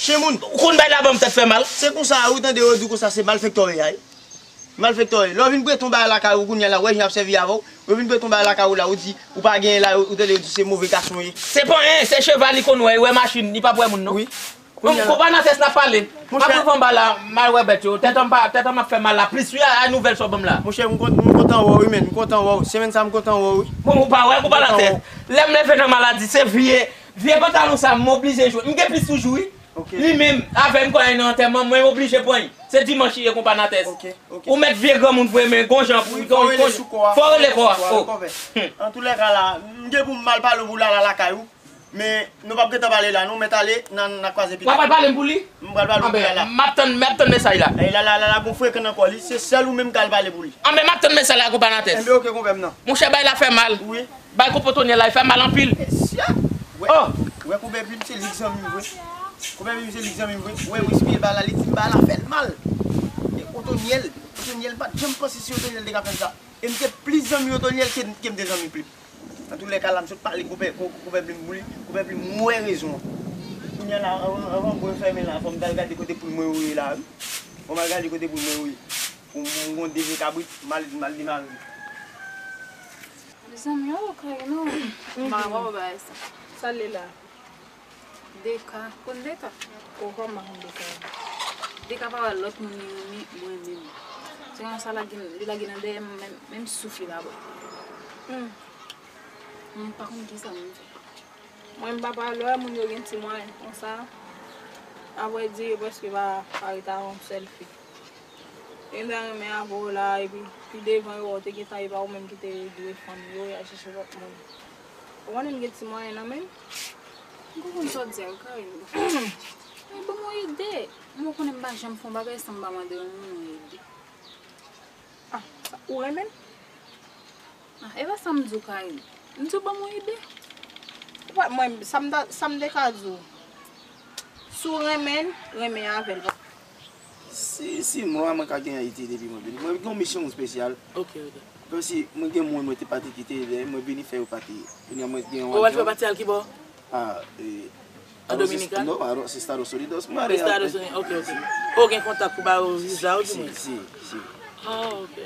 Chen moun. Ou konn bay la ban m tèt fè mal. Se konsa wi, tande yo di konsa se malfektè w ye a wi. Malfektè w ye. Lè w vin prete yon bagay lakay ou kounye a la, ou wè jan y ap sèvi avè w. Ou vin prete yon bagay lakay ou la, ou di ou pa genyen la, ou tande yo di se move gason w ye. Se pa anyen, se cheval li konn wè, li wè machin, li p ap wè moun non. Wi. Bon, konpa Nantès n ap pale. M ap rive anba la, m al wè bèt yo. Tèt an m pa, tèt an m ap fè mal la plis wi a, a nouvèl sa w ban m la. Monchè, m kontan wè w wi, men. M kontan wè w. Semèn sa m kontan wè w wi. Bon, ou pa wè, konpa Nantès. Lè m leve nan maladi, se vye, vye pantalon sa m oblije jwe. M gen plis toujou wi. Li menm, avè m, kon al nan antèman, mwen oblije pran l. Se dimanch li ye, konpa Nantès. Ou mèt vye granmoun vre, men gon jan pou, gon, gon, fò w rele kò a. Antoulèka la, m gen pou m al pale w pou l al lakay ou. Men, nou p ap gentan pale la, nou mèt ale, n a, n a kwaze pita. W ap al pale m pou li? M pral pale w pou l la. M ap tann, m ap tann mesaj la. E la, la, la, la, gon frekan nan kò li, se sèl ou menm k al pale pou li. Anben, m ap tann mesaj la, konpa Nantès. Enben, oke, konpè m nan. Monchè, bagay la fè mal. Wi. Bay konpè Otonyèl la, li fè mal anpil. Mesye! Wè, wè konpè Plim se li k zanmi m vre. Konpè Plim se li k zanmi m vre. Wè, wè, si bagay la, li di m bagay la fè l mal. E Otonyèl, Otonyèl pa t janm panse si Otonyèl te ka fè m sa. E m te plis zanmi Otonyèl ke, ke m te zanmi Plim. Antoulèka la, m sot pale konpè, konpè Plim pou li, konpè Plim wè rezon an. Kounye a la, anvan, anvan m bwè fèmen la, fò m t al gade kote poul mwen yo ye la, wi. Fò m al gade kote poul mwen yo ye. Pou m, pou m gon de vye kabrit, m al, m al demare. Mezanmi, oh, kay non. Mama, wè bagay sa. Sa l ye la? Deka, konn Deka? Oh, kòman m pa konn Deka? Deka pa wè lòt moun li renmen, mwen menm. Se konsa lage, li lage nan dèyè m, menm, menm souf li pa ba m. Hmm. Mwen pa konn kisa pou m fè. Mwen, m pa pale, lè moun yo gen ti mwayen konsa, avrèdi, yo prèske pa, pa rete avè yon sèl fi. Yo ta renmen avè w la, epi pi devan yo wè w te gentan, e pa ou menm ki te dwe fanm yo, y al chèche lòt moun. Ou konnen m gen ti mwayen nan men m. M pa konn sa w di a, Karine. Men ban m yon ide. Mwen konnen m pa janm fè yon bagay san m pa mande yon moun yon ide. Ah, sa, ou renmen l? Ah, e pa sa m di w, Karine. M di w ban m yon ide. Ou pa, mwen, sa m ta, sa m te ka di w. Si w renmen l, renmen avè l. Si, si mwa mwen ka gen Ayiti depi mwen vini. Mwen gen yon misyon espesyal. Ok, ok. Kòmsi mwen gen moun mwen te pati kite, lè mwen vini fè yo pati. Kounye a mwen gen yon avyon. Ou pral fè pati al ki bò? Ah, e, An Dominikan? Non, a, se Estados Unidos. Mwen ale Estados Unidos, ok, ok. Ou gen kontak pou ba yo viza ou di mwen? Si, si, si. Ah, ok.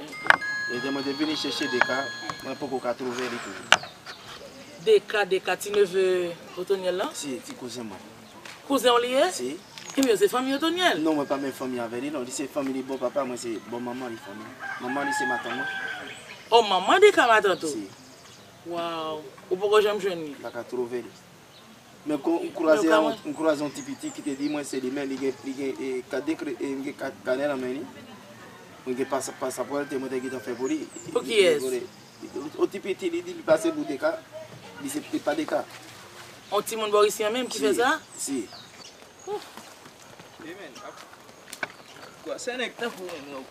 E lè mwen te vini chèche Deka, mwen poko ka twouve li toujou. Deka, Deka, ti neve Otonyèl lan? Si, ti kouzen mwen. Kouzen w li ye? Si. Ebyen, se fanmi Otonyèl? Non, mwen pa menm fanmi avè li, non. Li se fanmi li bò papa, mwen se bò manman li fanmi. Manman li se matant mwen. Oh, manman Deka matant ou? Si. Waw. Ou poko janm jwenn li? M pa ka twouve li. Men kon, m kwaze yon, m kwaze yon ti piti ki te di mwen se li, men li gen, li gen, e, kat de kre-, e, li gen kat kanè nan men li. Mwen gen pasa-, pasapò l te mwen te gentan fè pou li. Pou kiyès? Yon ti piti, li di li pase pou Deka, li se, li pa Deka. Yon timoun bò isi an menm ki fè sa? Si, si. Gwa, se nèg tankou mwen, non.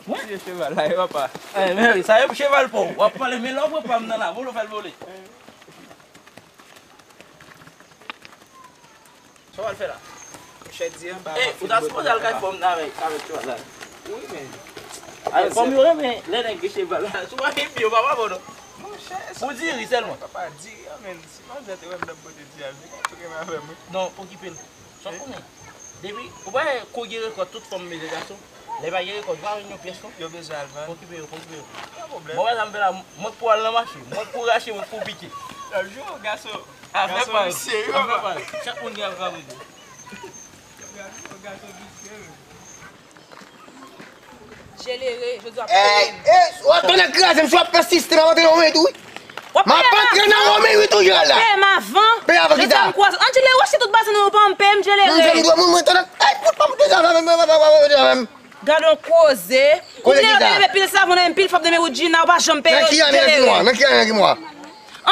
Mwen? Tiye cheval la, e papa. Ay, men wi, sa e pou cheval pa w. W ap pale, men lè w pran pa m nan la, vole w fè l vole. Sa w al fè la? Monchè, di anba. Ey, ou ta sipoze al kay fanm nan avèk, avèk cheval la. Wi, men. Ay, fanm yo renmen lè nèg gen cheval la. Si w pa gen pye, w pa pa bon, non. Monchè, pou diri sèlman. Papa, diri an, men si manzè te wè m nan pote diri a, li konn tou renmen avè m, wi. Non, okipe l. Sa w konnen? Depi, ou pa wè kou gen rekòt, tout fanm bezwen gason. Lè pa gen rekòt, pa jwenn yon pyès, non. Yo bezwen al vann. Okipe yo, okipe yo. Pa pwoblèm. Mwen, pa egzanp, la, mwen k pou al nan mache, mwen k pou rache, mwen k pou pike. L ap jwe w, gason. Afè pa l. Afè pa l. Chak moun gen afè pa l. Gason, gason visye, wi. Jelere, jodi w ap peye m. Ey, ey, w ap tande kraze m, si w ap pèsiste, m ap antre nan men tou, wi. M ap antre nan men wi tou, Jelere. W ap peye m avan. Peye avan ki sa? Anjele, wè si tout bazan nou pa ann peye m, Jelere. Mwen, mwen, mwen, mwen, tande, ey, fout pa m deja avè m. Gad on koze. Ou vle leve pil savon nan men m, pil fòm nan men Woodjina, ou pa janm peye yo, Jelere. Nan ki ane, nan ki mwa? Nan ki ane, nan ki mwa?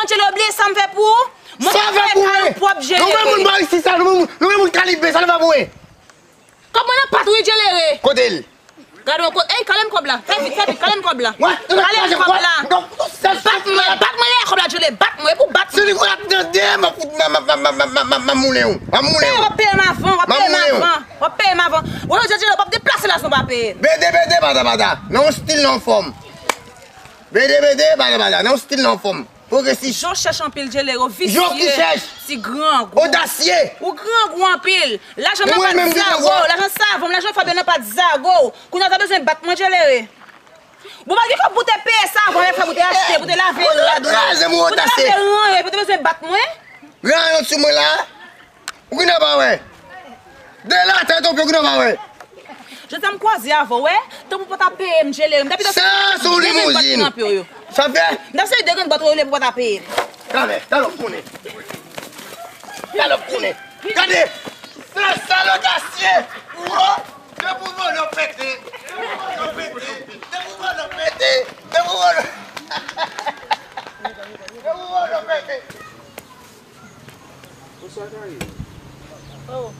Anjele, ou bliye sa m fè pou ou? Mwen fè kay ou pwòp, Jelere. Nou menm moun bò isi sa, nou menm moun, nou menm moun Kalibe, sa nou fè pou ou? Kòb mwen nan pat ou wi, Jelere. Kote l? Gade yon kote. Ey, kale m kòb la. Fè vit, fè vit, kale m kòb la. Kale m kòb la. Bat mwen, bat mwen dèyè kòb la, Jelere. Bat mwen, epi w bat mwen. Si li ap nan dèyè, m ap fout, m ap, m ap, m ap moulen w. M ap moulen w. W ap peye m avan, w ap peye m avan. W ap peye m avan. Ou wè, Jelere, w ap deplase la si w pa peye m. Bede, bede, bada, bada. Nan yon stil, nan yon fòm. Bede, bede, bada, bada. Nan yon stil, nan yon fòm. Pwogresis. Jan w chèch anpil, Djelere, w visye. Jan ki chèch? Ti grangou. Odasye. Ou grangou anpil. Lajan nan pa t zago w, lajan savon m, lajan Fabien nan pa t zago w. Kounye a w ta bezwen bat mwen, Djelere. Bon, pa gen kòb pou te peye savon avèk fè pou te achte, pou te lave rad ou. Pou te lave ranyen, pou te bezwen bat mwen. Ranyon sou mwen la. Ou ki nan pa wè? De la tèt ou pye ou ki nan pa wè? Jodi a m kwaze avè w, wè? Tanpri pou w ta peye m, Djelere. M ta pito... Sa se yon limouzin. Sa fè? M ta seri de grenn bòt ou pou w ta peye m. Talè, talè w konnen. Talè w konnen. Gade! Sa, sa lòt asye! Wo! Depi w vòlè w pete! Depi w vòlè w pete! Depi w vòlè w pete! Depi w vòlè w pete! Bonswa, Kari. Oh,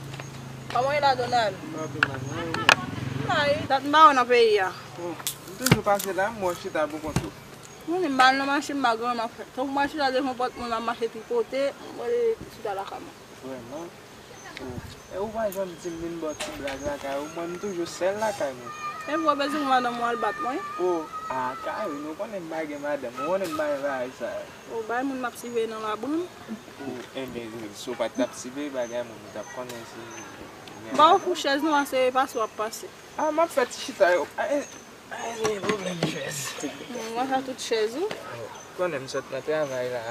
kòman w ye la, Donald? M pa pi mal, non, ou menm? M la wi, dat m pa wè w nan peyi a. Oh, m toujou pase la, m wè w chita pou kont ou. Mwen menm, m al nan mache, m pa gen anyen m ap fè. Tankou m al chita devan pòt moun, m ap mache tripote, m wè chita lakay mwen. Vrèman? Oh, e ou pa janm di m vin ba w ti blag lakay ou, mwen m toujou sèl lakay mwen. E pou w bezwen pou madanm ou al bat mwen? Oh, ah, Kari, ou konnen m pa gen madanm, ou konnen m pa gen bagay sa yo. Ou bay moun m ap siveye nan labou m. Ou, enben, si w pa t ap siveye bagay moun, ou t ap konnen si... Ba w pou chèz non, pase pase w ap pase. Ah, m ap fè ti chita yo. Ah, eh, ah, eh, pwoblèm chèz. M ap fè tout chèz ou. Ou konnen m sot nan travay la.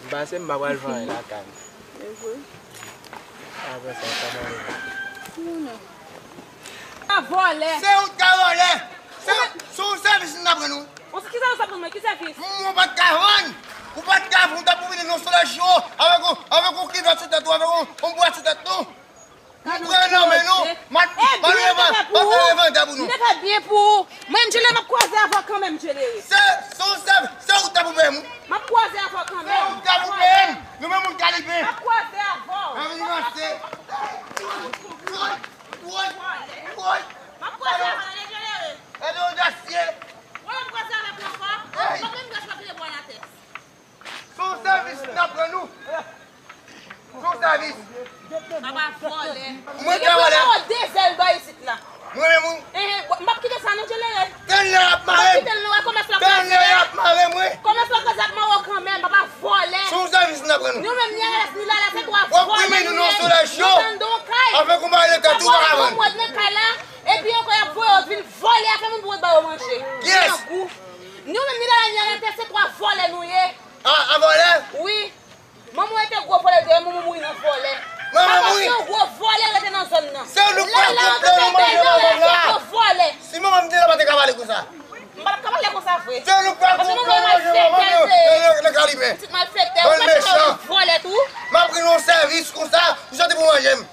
M pase, m pa pral vanyen lakay m. E vre. Apre sa, sa mwen. Non, non. A vòlè. Se ou k ka vòlè. Se, se yon sèvis n ap rann ou. Bon, se ki sèvis w ap rann mwen? Ki sèvis? Ou pa t ka vann. Ou pa t ka vann, ou t ap pou vini nan solèy cho avèk yon, avèk yon kivèt sou tèt ou, avèk yon, yon bwèt sou tèt ou. M pran nan men nou. M ap, m ap revan-, m ap fè revanja pou nou. M te fè byen pou ou. Mwen menm, Djelere, m ap kwaze avè w kanmenm, Djelere. Se, se yon sèvis, se ou k ta pou peye m. M ap kwaze avè w kanmenm. Se ou k ta pou peye m. Nou menm moun Kaliben. M ap kwaze avè w. Anvi nou mache. Woy, woy, woy. M ap kwaze avè w, Djelere. Gade odasye. Wè, m kwaze avèk ou ankò. Hey. Mwen menm, gaz pa vire bwa nan tèt. Se yon sèvis n ap rann ou. Se yon sèvis. Papa vòlè. Mwen ka vòlè. Ou gen pou w de zèl bò isit la. Mwen menm wi. Ehe, m p ap kite sa non, Djelere. Tann lè y ap mare m. M p ap kite l non, wè kòmès la kraze. Tann lè y ap mare m wi. Kòmès la kraze ap mare w kanmenm, papa vòlè. Se yon sèvis n ap rann ou. Nou menm, ni Ernest, ni Lala, se twa vòlè nou ye. W ap koumen nou nan solèy cho. Nou tann don kay. Avèk yon bagay nan tèt ou pa ka vann. Papa vòlè, nou mèt nan kay la. Epi ankò y ap voye w vin vòlè, afè moun pou ret ba yo manje. Yes. Grangou. Nou menm ni Lala ni Ernest se twa vòlè nou ye. A, a vòlè? Wi. Manman w rete gwo vòlè, dèyè manman w mouri nan vòlè. Manman mouri. Papa se yon gwo vòlè rete nan zòn nan. Se nou k pral koupe nou manje manman m la. Lala se yon vòlè. Si manman m te la, pa te ka pale konsa. M pa t ap ka pale konsa vre. Se nou k pral koupe nou manje manman m nan, nan, nan, nan Kaliben. Pitit malfektè, ou pa t ka vòlè tou. M ap rann ou yon sèvis konsa, ou soti pou manje m.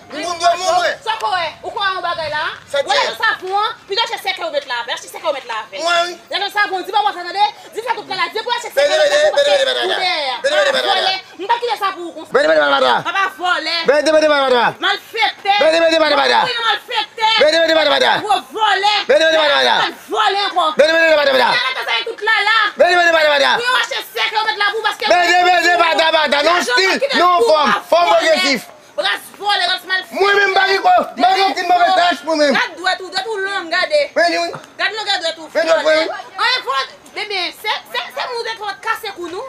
M konn dwe moun mwen. Sa w kwè? Ou kwè yon bagay la? Sa w kwè? Lajan savon an, pito achte sèkèy ou met la avè, achte sèkèy ou met la avè. Mwen wi. Lajan savon, di pa w sa tande, di sa tout la la, di pou achte sèkèy ou met la avè, paske ou dèyè a. Papa vòlè, m p ap kite sa pou ou konsa. Beni, beni, beni, beni. Papa vòlè. Beni, beni, beni, beni. Malfektè. Beni, beni, beni, beni. Ou wi nan malfektè. Beni, beni, beni, beni. Gwo vòlè. Beni, beni, beni, beni. Mal vòlè ankò. Beni, beni, beni, beni. Ou nan sa tout la la. Beni, beni, beni, beni. Pou yo achte sèkèy ou met la pou ou paske... Beni, beni, beni, beni, beni. Non stil, non fòm, fòm pwogresif. Ras vòlè, ras malfektè. Mwen menm pa gen kò, m pa gen okenn move tach mwen menm. Gad dwèt ou, dwèt ou long, gade. Men li wi. Gad longè dwèt ou, vòlè. Men dwèt mwen wi. Anyen fòt, ebyen, se, se, se moun ou te fè w t kase kou nou.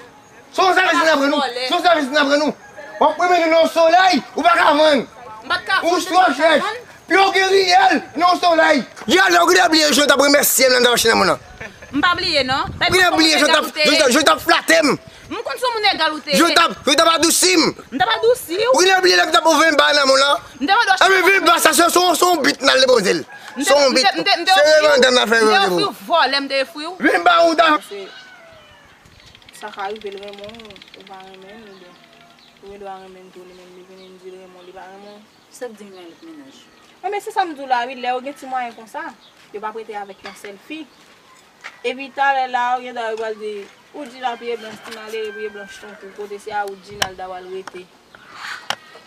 Se yon sèvis n ap rann ou. Vòlè. Se yon sèvis n ap rann ou. W ap koumen nou nan solèy, ou pa ka vann. M pa t ka vann. Ou twò chèch. Pye w gen riyèl nan solèy. Yè lè w gentan bliye jan w t ap remèsye m lè m t ap mache nan moun nan. M pa bliye non. Ou gentan bliye jan w t ap, jan w t ap, jan w t ap flate m. M konn se yon moun egal ou te ye. Jan w t ap, jan w t ap adousi m. M t ap adousi w. Ou gentan bliye lè m t ap pran ven ba nan moun lan? M te mande w achte. Epi ven ba sa se, se, se yon bit n al depoze l. Se yon bit. Se revandè m nan fè revandè pou ou. M te ofri w vòlè, m te ofri w. Ven ba ou ta. Sa ka rive l renmen w, ou pa renmen l, oubyen ou gen dwa renmen l tou, li menm li vini l di l renmen w, li pa renmen w. Sa k di m gen lòt mennaj? Enben, se sa m di w la wi, lè yo gen ti mwayen konsa, yo p ap rete avèk yon sèl fi. Epi talè la, ou gen dwa yo pral di, ou di l a pye blanch, ti malere pye blanch tankou, kote se a ou di l al ta pral rete.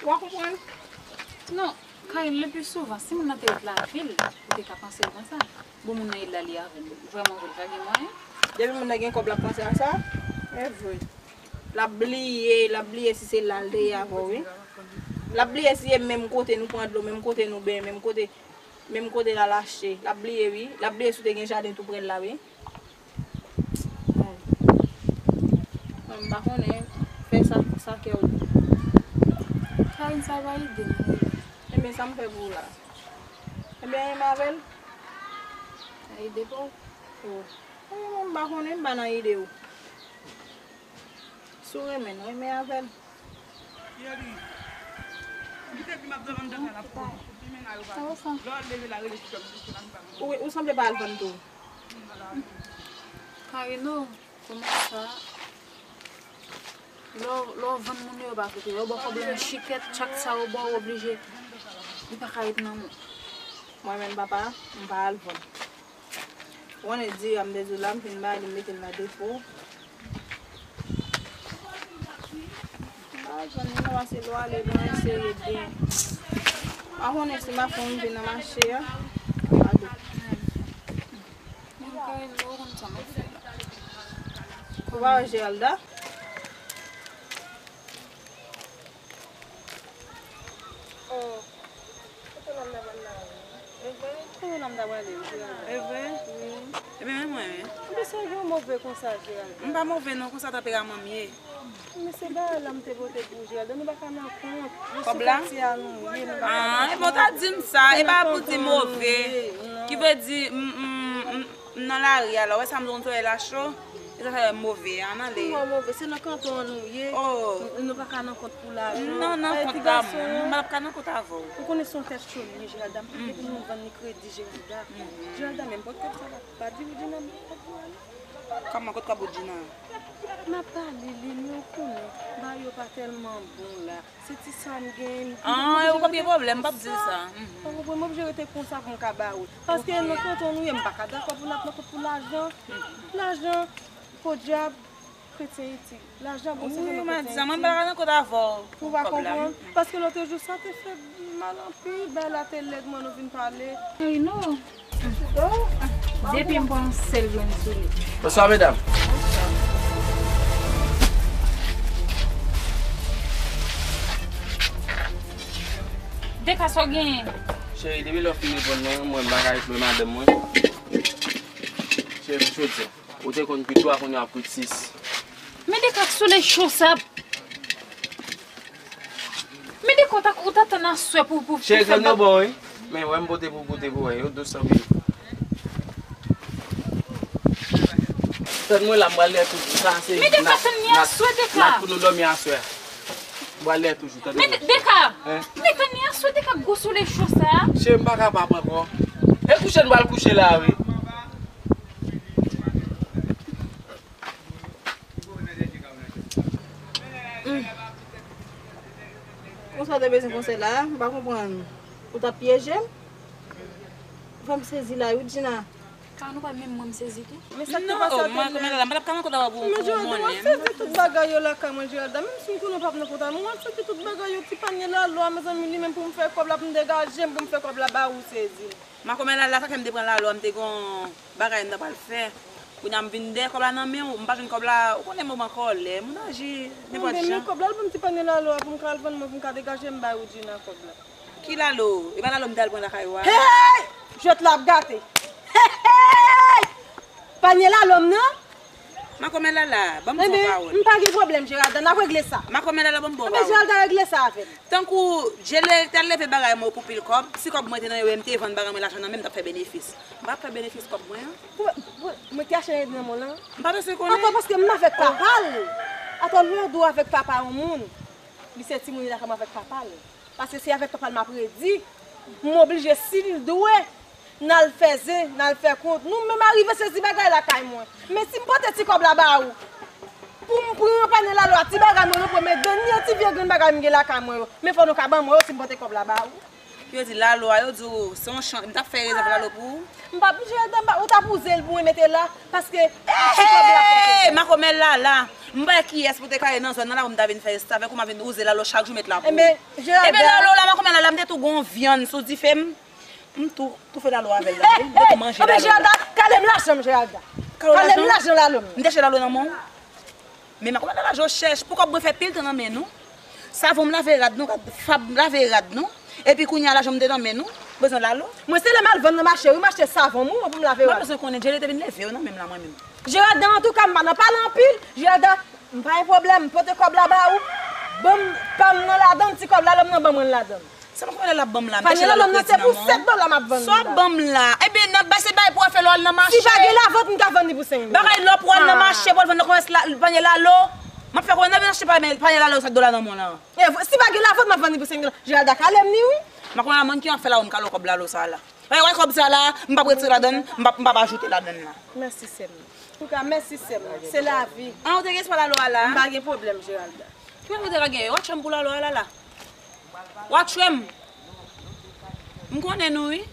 Ou pa konprann? Non, Karine, le pli souvan, si moun nan te ret lavil, ou te ka panse l konsa. Bon, moun nan ye la li avè m. Vrèman vre, li pa gen mwayen. Depi moun nan gen kòb, l ap panse a sa. E vre. L ap bliye, l ap bliye si se la l te ye avè w, wi. L ap bliye si se menm kote nou pran dlo, menm kote nou benyen, menm kote, menm kote l al achte. L ap bliye, wi. L ap bliye si w te gen jaden tou prè l la, wi. M pa konnen, fè sa, sa kè w di. Karine, sa pa ede m, non. Ebyen, sa m fè pou w la? Ebyen, renmen avè l? Sa ede pa w? Oh. Ebyen, mwen, m pa konnen, m pa nan ide w. Si w renmen l, renmen avè l. Ou, ou sanble pa al vann tou. Karine, kòman sa? Lè w, lè w vann moun yo, yo pa koute. Yo ba w kòb la yon chikèt, chak sa yo ba w, ou oblije. Li pa ka ret nan men w. Mwen menm, papa, m pa al vann. Ou konnen diri a m te di w la, m fin ba li, m mete l nan depo. M pa al vann li non, paske lè w ale, lè w eseye byen. A konnen si m ap fè yon vin nan mache a, m pa dou. Mwen, Karine, ou konn sa m ap fè la. Ou pa wè Geralda? Oh, kote Landa pral la? E vre? Kote Landa prale, Geralda? E vre? Wi. Ebyen, men mwen, wi. Ebyen, sa gen move konsa, Geralda? M pa move non, konsa tanperaman m ye. Men se bagay la m te pote pou Geralda, nou pa ka nan kont. Kòb la? Sou katye a nou ye, nou pa ka nan kont. Ah, ebyen, ou ta di m sa, e pa pou di move. Ki vle di, m, m, m, m nan lari a la, ou wè sa m di w, solèy la cho, e sa fè m move, ann ale. Kouman move? Se nan kanton an nou ye. Oh. Nou, nou pa ka nan kont pou lajan. Non, nan kont la, mwen, m pa ka nan kont avè w. Ou konnen se yon tèt cho li ye, Geralda. M pa vle pou nou vann ni kredi, Geralda. Geralda, menm pot kòb sa la. Pa di Woodjina m pot pou ale. Kòman, kot kòb Woodjina? M ap pale li, men ou konnen, bagay yo pa tèlman bon la. Se ti sa m gen. Ah, e ou p ap gen pwoblèm, m p ap di l sa. Ou konprann, m oblije rete konsa pou m ka ba ou. Paske nan kanton nou ye, m pa ka dakò pou n ap nan kont pou lajan. Lajan, podyab, kretyen iti. Lajan bon, se pou nou kretyen iti. Wi, m a di sa, mwen m pa ka nan kont avè w. Ou pa konprann? Paske lòt jou sa te fè mal anpil, bagay la te lèd, mwen nou vin pale. Ay, non. Depi m pran yon sèl grenn sou li. Bonswa, medam. Deka, sa w genyen? Cheri, depi lè w fin reponn mwen, mwen m pa ka retwouve madanm mwen. Cheri, m soti. Ou te konn kwit twa, kounye a w ap kwit sis. Men Deka, ak solèy cho sa. Men Deka, ou ta, ou ta tann aswè pou, pou, pou fè m. Cheri, grenn yo bon, wi. Men wè m pote pou goute pou wè. Yo dous anpil. Tann mwen la, m pral dèyè toujou. Sa se nat, nat pou nou dòmi aswè. M pral dèyè toujou, tann mwen la. Men Deka, men tann li aswè, Deka, gwo solèy cho sa. Cheri, m pa kapab ankò. E kouche n pral kouche la, wi. Konsa w te bezwen konsèy la, m pa konprann. Ou t ap pyeje m? Ou fè m sezi la, wi, Djina. Ka nou pa menm mwen m sezi tou. Men sa k te pase a te lè. Mwen, kòmè la, m pa t ap ka nan kont avè w pou, pou monnen. Men Geralda, w ap sezi tout bagay yo lakay mwen, Geralda. Menm si m konnen w p ap nan kont avè mwen, w ap sezi tout bagay yo, ti panye lalo a, mezanmi, li menm pou m fè kòb la, pou m degaje m, pou m fè kòb la ba ou, sezi. Makomè Lala, sa fè m te pran lalo a, m te gon bagay m ta pral fè. Kounye a m vin dèyè kòb la nan men w, m pa jwenn kòb la, ou konnen moman kòlè, moun aji nenpòt jan. Men kòb la, l ban m ti panye lalo a pou m ka al vann mwen, pou m ka degaje m bay Woodjina kòb la. Ki lalo? E pa lalo m te al pran lakay ou a? Hey! Jwèt la ap gate. Hey! Panye lalo m nan? Makomè Lala, ban m di w yon pawòl. M pa gen pwoblèm, Geralda, n ap regle sa. Makomè Lala, ban m di w yon pawòl. Anben Geralda regle sa avè m. Tankou, je le te al leve bagay mwen pou pil kòb, si kòb mwen te nan yo e m te vann bagay mwen lajan nan men m, m t ap fè benefis. M p ap fè benefis kòb mwen an. Mwen te achte nan men w lan. M pa bezwen konnen. Ankò paske m avèk papa l. Atò lè w dwe avèk papa yon moun, li se timoun li lakay mwen avèk papa l. Paske se avèk papa l m ap redi. M oblije si l dwe. N al fè zen, n al fè kont. Nou menm arive sezi bagay lakay mwen. Men si m pote ti kòb la ba ou, pou m pran panye lalo a, ti bagay mwen yo, men dènye ti vye grenn bagay m gen lakay mwen yo, men fò nou ka ban mwen yo si m pote kòb la ba ou. Yo di lalo a, yo di w se yon chan, m t ap fè rezèv lalo pou ou. M p ap, Geralda, m pa, ou t ap wouze l pou mwen mete la, paske ti kòb la fò. Hey! Makomè Lala, m pa wè kiyès pou te kale nan zòn nan la pou m ta vin fè restavèk ou, m a vin wouze lalo chak jou met la pou ou. Enben, Geralda. Enben lalo la, Makomè Lala, m te tou gon vyann sou dife m. M tou, toufe lalo avè l la, wi. M te tou manje lalo. Enben Geralda, kale m lajan m, Geralda. Kale m lajan lalo m. M te chè lalo nan men w. Men Makomè Lala, je w chèch. Pou kòb mwen fè pil tan nan men nou. Savon m lave rad nou, rad fab m lave rad nou. Epi kounye a lajan m te nan men nou. Bezwen lalo. Mwen se lè m al vann nan mache, wi, m achte savon m, wi, pou m lave rad. Mwen bezwen konnen, Djele te vin leve yo nan men m la, mwen menm. Geralda, antouka, m pa nan pale anpil. Geralda, M pa gen pwoblèm, pote kòb la ba ou. Ban m pa m nan ladan, ti kòb la lòm nan ban mwen l ladan. Sa m konnen l ap ban m la, m te chita lòt redi nan men w. Panye la lòm nan se pou sèt dola m ap vann li la. Sa w ap ban m la? Ebyen, nan bay se bay pou w al fè lè w al nan mache. Si pa gen lavant, m ka vann li pou senk dola. Bagay lè w pou w al nan mache, pou w al vann nan komès la, panye lalo. M ap fè konnen n ap vin achte panye, panye lalo sèt dola nan men w la. E, si pa gen lavant, m ap vann li pou senk dola. Geralda kale m ni wi. M pa konnen la, mwen ki ap fè la, ou m kale w kòb lalo sa la. Wè, wè kòb sa la, m p ap retire ladan l, m p ap, m p ap ajoute ladan l la. Mèsi, sè m. Antouka, mèsi, sè m. Se lavi. An, ou te gen espwa lalo a la? M pa gen pwoblèm, Geralda. Ki bagay ou te ka genyen? W a tchwè m pou lalo a la la. W a tchwè m. M konnen nou, wi.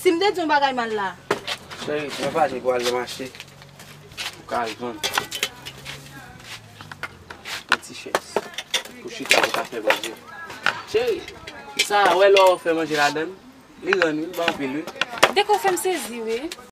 Si m te di yon bagay mal la. Cheri, mwen pa gen pou al nan mache. Ou ka al vann yon ti chèz pou chita, pou ka fè manje. Cheri, sa a, wè lè w fè manje ladan l, li rann wi, li ba anpil wi. Dèk ou fè m sezi wi.